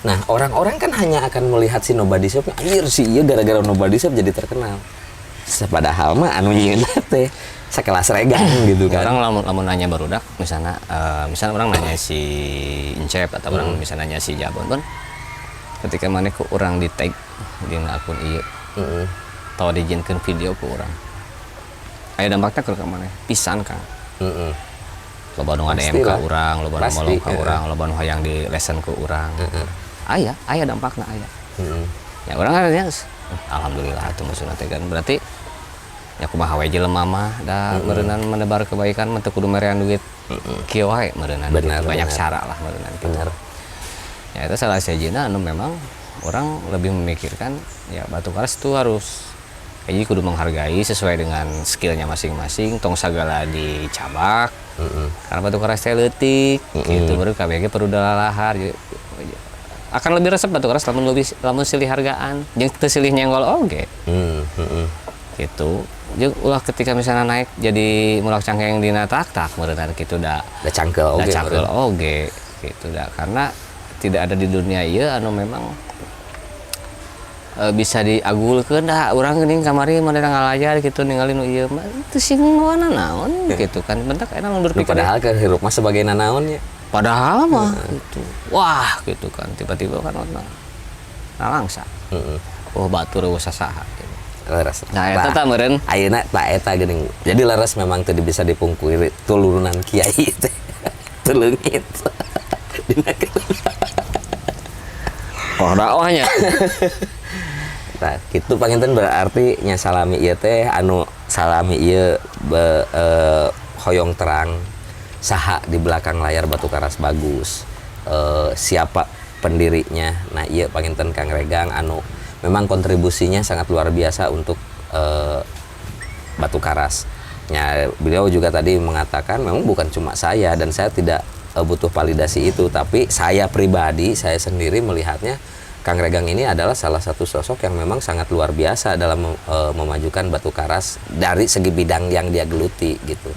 Nah, orang-orang kan hanya akan melihat si Nobody Shop, anjir si ieu gara-gara Nobody Shop jadi terkenal. Padahal mah anu nyieun teh sekelas Regang gitu kan. Urang lamun lamun nanya barudak misalnya misalnya urang nanya si Incep atau urang misalnya nanya si Jabon pun, ketika maneh ku urang di tag di akun ieu atau dijieunkeun video ku urang, aya dampaknya ke maneh pisan, Kang. Loba nu nge-DM ka Pastilah. urang, loba nu Pasti, molong ka urang, loba nu hayang di lesson ku urang. Aya aya dampakna aya. Ya urang kan ya, alhamdulillah atuh, maksudna teh kan berarti ya kumaha we jelema mah da meureunan menebar kebaikan mah teu kudu merean duit kieu wae meureunan gitu. Banyak cara lah meureunan gitu. Ya itu salah sahijina anu memang urang lebih memikirkan ya Batu Karas itu harus kayaknya kudu menghargai sesuai dengan skillnya masing-masing, tong sagala dicabak karena Batu Karas teh leutik gitu, baru KBG perlu lalahar. Jadi, akan lebih resep Batu Karas lamun lebih lamun silih hargaan jeung teu silih nyenggol oge gitu. Jeung ulah ketika misalnya naik jadi mulak cangkeng dina tak-tak meureunana gitu da. Da cangkel Da oge. Cangkel Meureun. Oge gitu da, karena tidak ada di dunia ieu anu memang bisa diagulkeun. Da urang geuning kamari mana ngalayar gitu, ningali nu ieu mah teu sing mawana naon gitu kan, bentak enak Nu berpikir padahal ke hirup mah sebagai nanaon ya. Padahal mah gitu, wah gitu kan, tiba-tiba kan nah nalangsa. Oh, batur euweuh sasaha gitu. Leres. Nah, eta tah meureun. Ayeuna tah eta geuning. Jadi leres memang teu bisa dipungkiri tulurunan kiai teh. Teu leungit. Dina Oh, dakwahnya. Nah, gitu panginten berarti nya salami ieu teh anu salami ieu hoyong terang saha di belakang layar Batu Karas bagus. Siapa pendirinya. Nah, ieu panginten Kang Regang anu memang kontribusinya sangat luar biasa untuk Batu Karas. Ya, beliau juga tadi mengatakan memang bukan cuma saya dan saya tidak butuh validasi itu, tapi saya pribadi, saya sendiri melihatnya Kang Regang ini adalah salah satu sosok yang memang sangat luar biasa dalam memajukan Batu Karas dari segi bidang yang dia geluti gitu.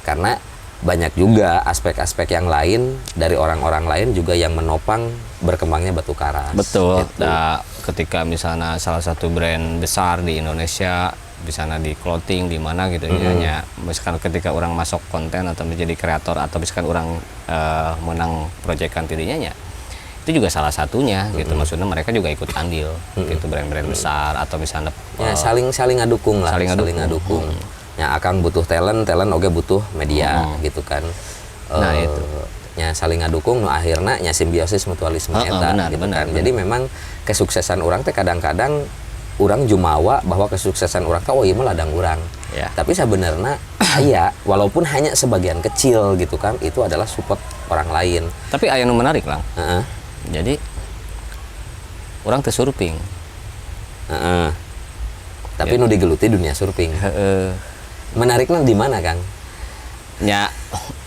Karena banyak juga aspek-aspek yang lain dari orang-orang lain juga yang menopang berkembangnya Batu Karas. Betul. Gitu. Nah, ketika misalnya salah satu brand besar di Indonesia, misalnya di clothing di mana gitu ya, ya, misalkan ketika urang masuk konten atau menjadi kreator atau misalkan urang menang proyekan tidinya nya, Itu juga salah satunya gitu, maksudnya mereka juga ikut andil gitu, brand-brand besar atau misalnya Ya, saling saling ngadukung lah, saling saling ngadukung. ngadukung. Ya, akang butuh talent, talent oge butuh media gitu kan. Nah, itu. Ya, saling ngadukung nu akhirnya nya simbiosis mutualisme eta gitu kan. Jadi memang kesuksesan urang teh kadang-kadang urang jumawa bahwa kesuksesan urang teh, oh iya mah ladang urang. Tapi sebenarnya iya, walaupun hanya sebagian kecil gitu kan, itu adalah support orang lain. Tapi aya nu menarik lah. Jadi urang teh surfing. Tapi nu digeluti dunia surfing. Menariknya di mana, Kang? Ya,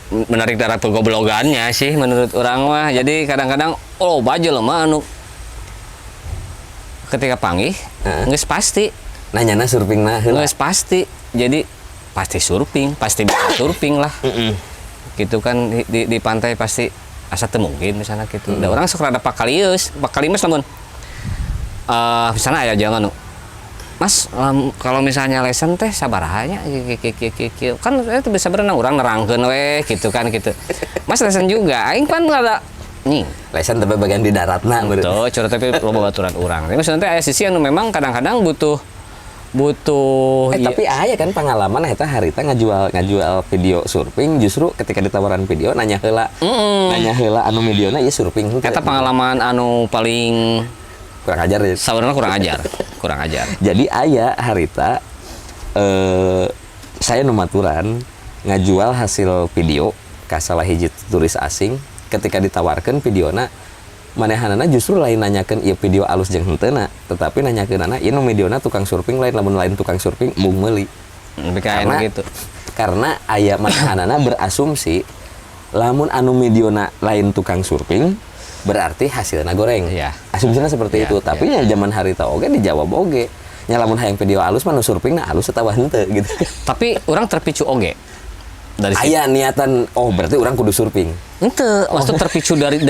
menarik dari kegoblogannya sih menurut urang mah. Jadi kadang-kadang, oh, baju lemah anu ketika panggih geus pasti. Nanyana surfing nah heula. Geus pasti. Jadi pasti surfing, pasti bisa surfing lah. Gitu kan, di pantai pasti asa teu mungkin misalnya gitu. Da urang sok rada pakalius, pakalimes lamun misalnya aya jangan nu, "Mas, kalau misalnya lesson teh sabaraha nya?" Kieu, kieu, kieu, kieu, kieu. Kan saya tuh bisa berenang, urang nerangkeun we gitu kan gitu. "Mas lesson juga?" Aing pan rada nying. Lesson tapi bagian di daratna berarti. Tuh, curhat tapi loba baturan urang. Tapi maksudnya teh aya sisi anu memang kadang-kadang butuh butuh Tapi aya kan pengalaman eta harita ngajual ngajual video surfing, justru ketika ditawaran video nanya heula. Nanya heula anu videona ieu surfing henteu. Eta pengalaman anu paling kurang ajar ya. Saurna kurang ajar, kurang ajar. Jadi aya harita saya nu maturan ngajual hasil video ka salah hiji turis asing, ketika ditawarkan videona manehanana justru lain nanyakeun ieu video alus jeung henteuna, tetapi nanyakeunana ieu nu videona tukang surfing lain, lamun lain tukang surfing mung meuli. Lebih kayak Karena gitu. Karena aya manehanana berasumsi lamun anu videona lain tukang surfing berarti hasilnya goreng. Asumsinya seperti itu. Tapi ya zaman harita oge dijawab oge. Nya lamun hayang video alus mah nu surfing na alus atawa henteu gitu. Tapi urang terpicu oge dari situ. Aya niatan, oh berarti urang kudu surfing. Ente, maksud terpicu dari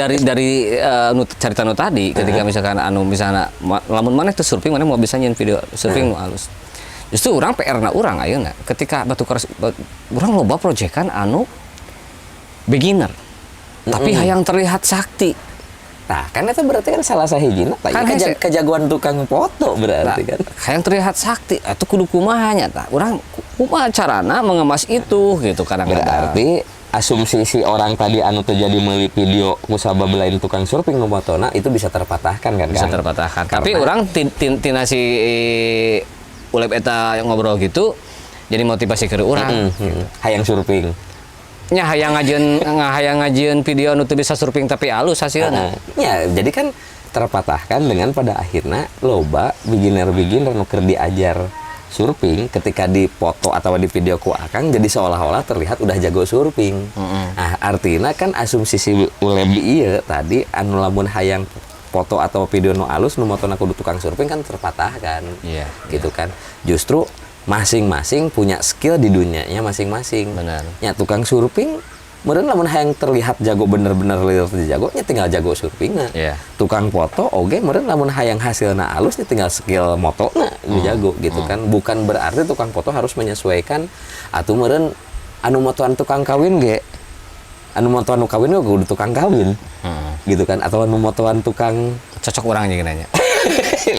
nu carita nu tadi ketika misalkan anu misalnya lamun maneh teu surfing, maneh moal bisa nyieun video surfing nu alus. Justru urang PR na urang ayeuna ketika batu keras urang loba proyekan anu beginner. Tapi hayang terlihat sakti. Nah, kan itu berarti kan salah sahijina tah, Kan hese. Kejagoan tukang foto berarti Nah, kan. hayang terlihat sakti, itu kudu kumaha nya tah. Urang kumaha carana mengemas itu gitu kadang-kadang. Berarti asumsi si orang tadi anu terjadi meuli video kusabab lain tukang surfing nu motona itu bisa terpatahkan kan, Bisa Kang? Terpatahkan. Tapi Karena- urang tina si Ulep eta yang ngobrol gitu jadi motivasi ke urang. Hayang surfing. Nya hayang ngajieun video nu teu bisa surfing tapi alus hasilna. Heeh. Ya, jadi kan terpatahkan dengan pada akhirnya loba beginner-beginner nu keur diajar surfing ketika di foto atau di video ku akang jadi seolah-olah terlihat udah jago surfing. Nah, artinya kan asumsi si Uleb ieu tadi anu lamun hayang foto atau video nu alus nu motona kudu tukang surfing kan terpatahkan. Gitu kan. Justru masing-masing punya skill di dunianya masing-masing. Ya, tukang surfing meureun lamun hayang terlihat jago, bener-bener lihat jago nya tinggal jago surfingna. Tukang foto oge meureun lamun hayang hasilna alus nya tinggal skill motona nu jago gitu kan. Bukan berarti tukang foto harus menyesuaikan atau meureun anu motoan tukang kawin ge, anu motoan nu kawin ge kudu tukang kawin. Gitu kan, atau anu motoan tukang Cocok urang jeung nanya.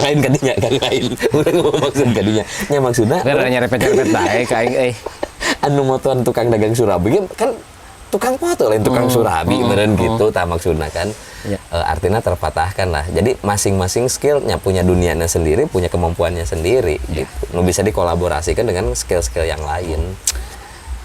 Lain kadinya kan, lain. Urang ngomong maksud kadinya. Nya maksudna Biar nyerepet-nyerepet bae ka aing euy. Anu motoan tukang dagang surabi ge kan tukang foto lain tukang surabi meureun gitu tah maksudna kan. Artinya terpatahkan lah. Jadi masing-masing skillnya punya dunianya sendiri, punya kemampuannya sendiri gitu. Nu bisa dikolaborasikan dengan skill-skill yang lain.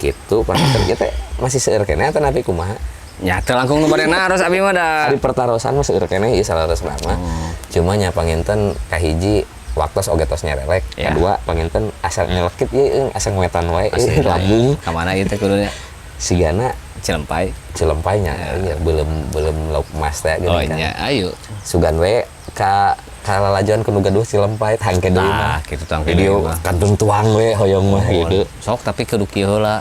Gitu, Pak kita masih seueur keneh atau napi kumaha? Ya teu langkung nu bade naros abi mah da. Ari pertarosan mah seueur keneh ieu salaresna mah. Cuma nya panginten kahiji waktos oge tos nyerelek. Kedua panginten asa nyelekit ieu euy, asa ngewetan wae Asli, euy, lambung. Ka mana ieu teh kudunya? Sigana Cilempai. Cilempainya, iya, belum belum lauk emas teh Oh gini kan. nya, ayo. Sugan we ka kalalajoan kudu gaduh Cilempai tangke deui Tah, mah. Kitu tangke Video deui mah. kantun tuang we hoyong mah gitu. Sok tapi kudu kieu heula.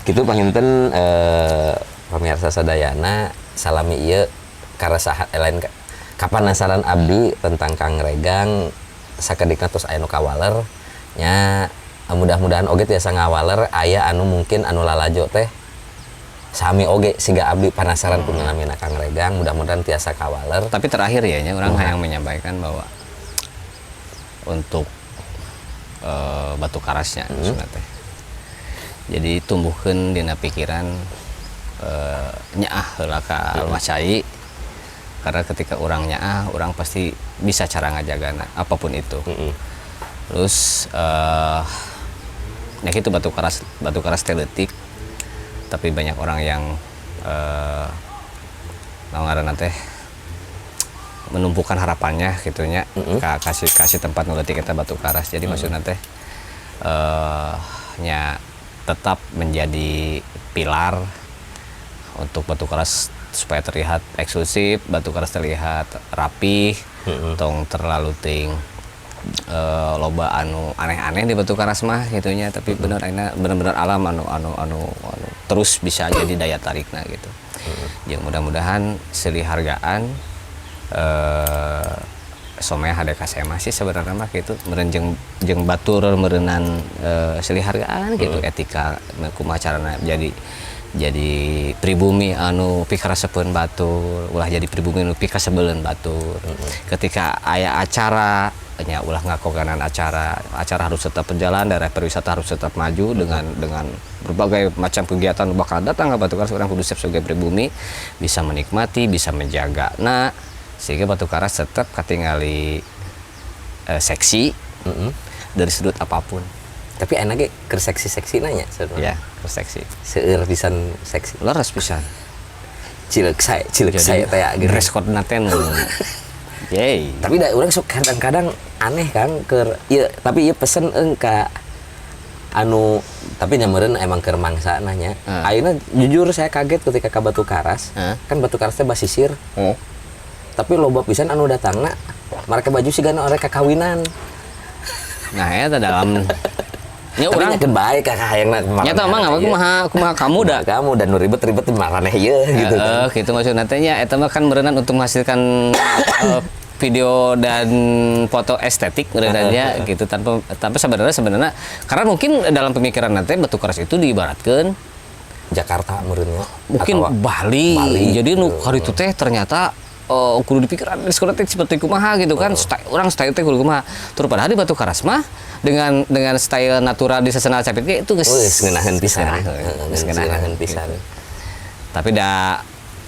Gitu panginten pemirsa sadayana salami ieu karasahan lain kapanasaran abdi tentang Kang Regang sakedikna tos aya nu kawaler nya, mudah-mudahan oge tiasa ngawaler aya anu mungkin anu lalajo teh. Sami oge siga abdi penasaran ku namina Kang Regang, mudah-mudahan tiasa kawaler. Tapi terakhir ya nya, urang hayang menyampaikan bahwa untuk Batu Karasnya maksudna teh. Jadi tumbuhkeun dina pikiran nyaah heula ka almah cai, karena ketika urang nyaah, urang pasti bisa cara ngajagana apapun itu. Terus ya gitu, Batu Karas, Batu Karas teh leutik, tapi banyak orang yang naon ngaranna teh, menumpukan harapannya gitu nya ka kasih kasih tempat nu leutik eta Batu Karas. Jadi maksudna teh nya tetap menjadi pilar untuk Batu Karas supaya terlihat eksklusif, Batu Karas terlihat rapih, tong terlalu ting loba anu aneh-aneh di Batu Karas mah gitu nya, tapi bener ayeuna bener-bener alam anu anu anu anu terus bisa jadi daya tarikna gitu. Ya mudah-mudahan silih hargaan somea hade kasema sih sebenarnya mah gitu, meureun jeung jeung batur meureunan silih hargaan gitu, etika kumaha carana jadi pribumi anu pikaresepeun batur, ulah jadi pribumi anu pikasebeleun batur. Ketika aya acara nya ulah ngakoganan acara, acara harus tetap berjalan, daerah pariwisata harus tetap maju dengan berbagai macam kegiatan bakal datang ke Batu Karas. Urang kudu siap sebagai pribumi bisa menikmati, bisa menjaga, nah sehingga Batu Karas tetap katingali seksi dari sudut apapun. Tapi enak ge keur seksi-seksi nanya sebenarnya. Ya, keur seksi. Seueur pisan seksi. Leres pisan. Cileuk saya, cileuk saya teh gitu. Dress code na teh nu yey. Tapi da urang sok kadang-kadang aneh kan keur ieu, tapi ieu pesen ka anu, tapi nya meureun emang keur mangsa nanya. Ayeuna jujur saya kaget ketika ka Batu Karas. Kan Batu Karas teh basisir. Tapi loba pisan anu datangna mereka baju sigana orang kakawinan. Nah, eta dalam nya Tapi urang nyakeun bae ka hayangna. Nya tah mah kumaha kumaha kamu da. Kamu dan nu ribet-ribet maraneh ieu gitu kan. Heeh, gitu maksudna teh nya eta mah kan meureunan untuk menghasilkan video dan foto estetik meureunan gitu, tanpa tanpa sebenarnya sebenarnya karena mungkin dalam pemikiran nanti Batu Karas itu diibaratkan Jakarta meureunnya. Mungkin Atau Bali. Bali, Jadi nu gitu. hari itu teh ternyata kudu dipikiran sekolah teh seperti kumaha gitu kan. Style, urang style teh kudu kumaha. Terus padahal di Batu Karas mah dengan style natural di sasana capit ge itu geus Geus ngeunaheun pisan. Ngeunaheun, Geus geus ngeunaheun pisan. Gitu. Tapi da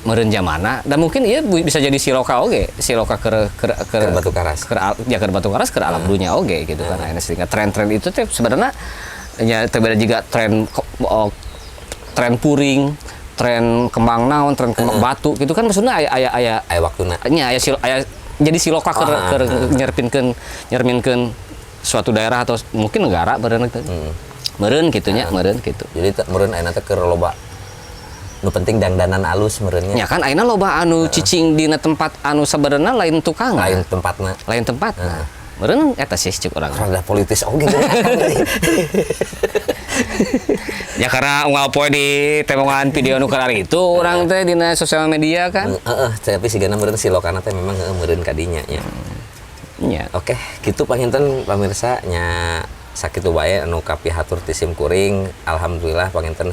meureun zamana dan mungkin iya bisa jadi siloka oge, siloka keur Keur Batu Karas. Keur ya keur Batu Karas, keur alam dunia oge gitu kan. Akhirnya sehingga tren-tren itu teh sebenarnya ya terbeda juga tren oh, tren puring, tren kembang naon, tren kembang batu gitu kan, maksudnya aya aya aya Aya waktuna. Nya aya aya jadi siloka keur keur nyerpinkeun nyerminkeun suatu daerah atau mungkin negara meureun gitu. Meureun kitu nya, meureun kitu. Jadi meureun ayeuna teh keur loba nu penting dangdanan alus meureunnya. Ya kan ayeuna loba anu cicing dina tempat anu sabenerna lain tukang. Lain tempatna. Lain tempat. Nah, meureun eta sih cek urang. Rada politis oge gitu. Ya karena unggal poe di temongan video nu karari itu urang teh dina sosial media kan. Heeh, tapi sigana meureun silokana teh memang heueuh meureun kadinya nya. Nya. Oke, gitu panginten pamirsa nya, sakitu wae anu kapihatur ti sim kuring. Alhamdulillah panginten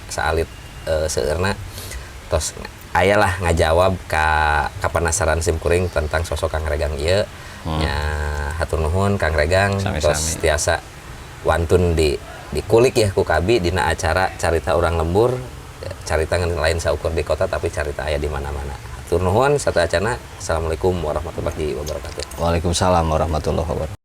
saalit seueurna tos aya lah ngajawab ka kapenasaran sim kuring tentang sosok Kang Regang ieu. Nya hatur nuhun Kang Regang. Sami-sami. Tos tiasa wantun di dikulik ya ku kabi dina acara Carita Urang Lembur, carita ngan lain saukur di kota, tapi carita aya di mana-mana. Hatur nuhun sateuacanna. Assalamualaikum warahmatullahi wabarakatuh. Waalaikumsalam warahmatullahi wabarakatuh.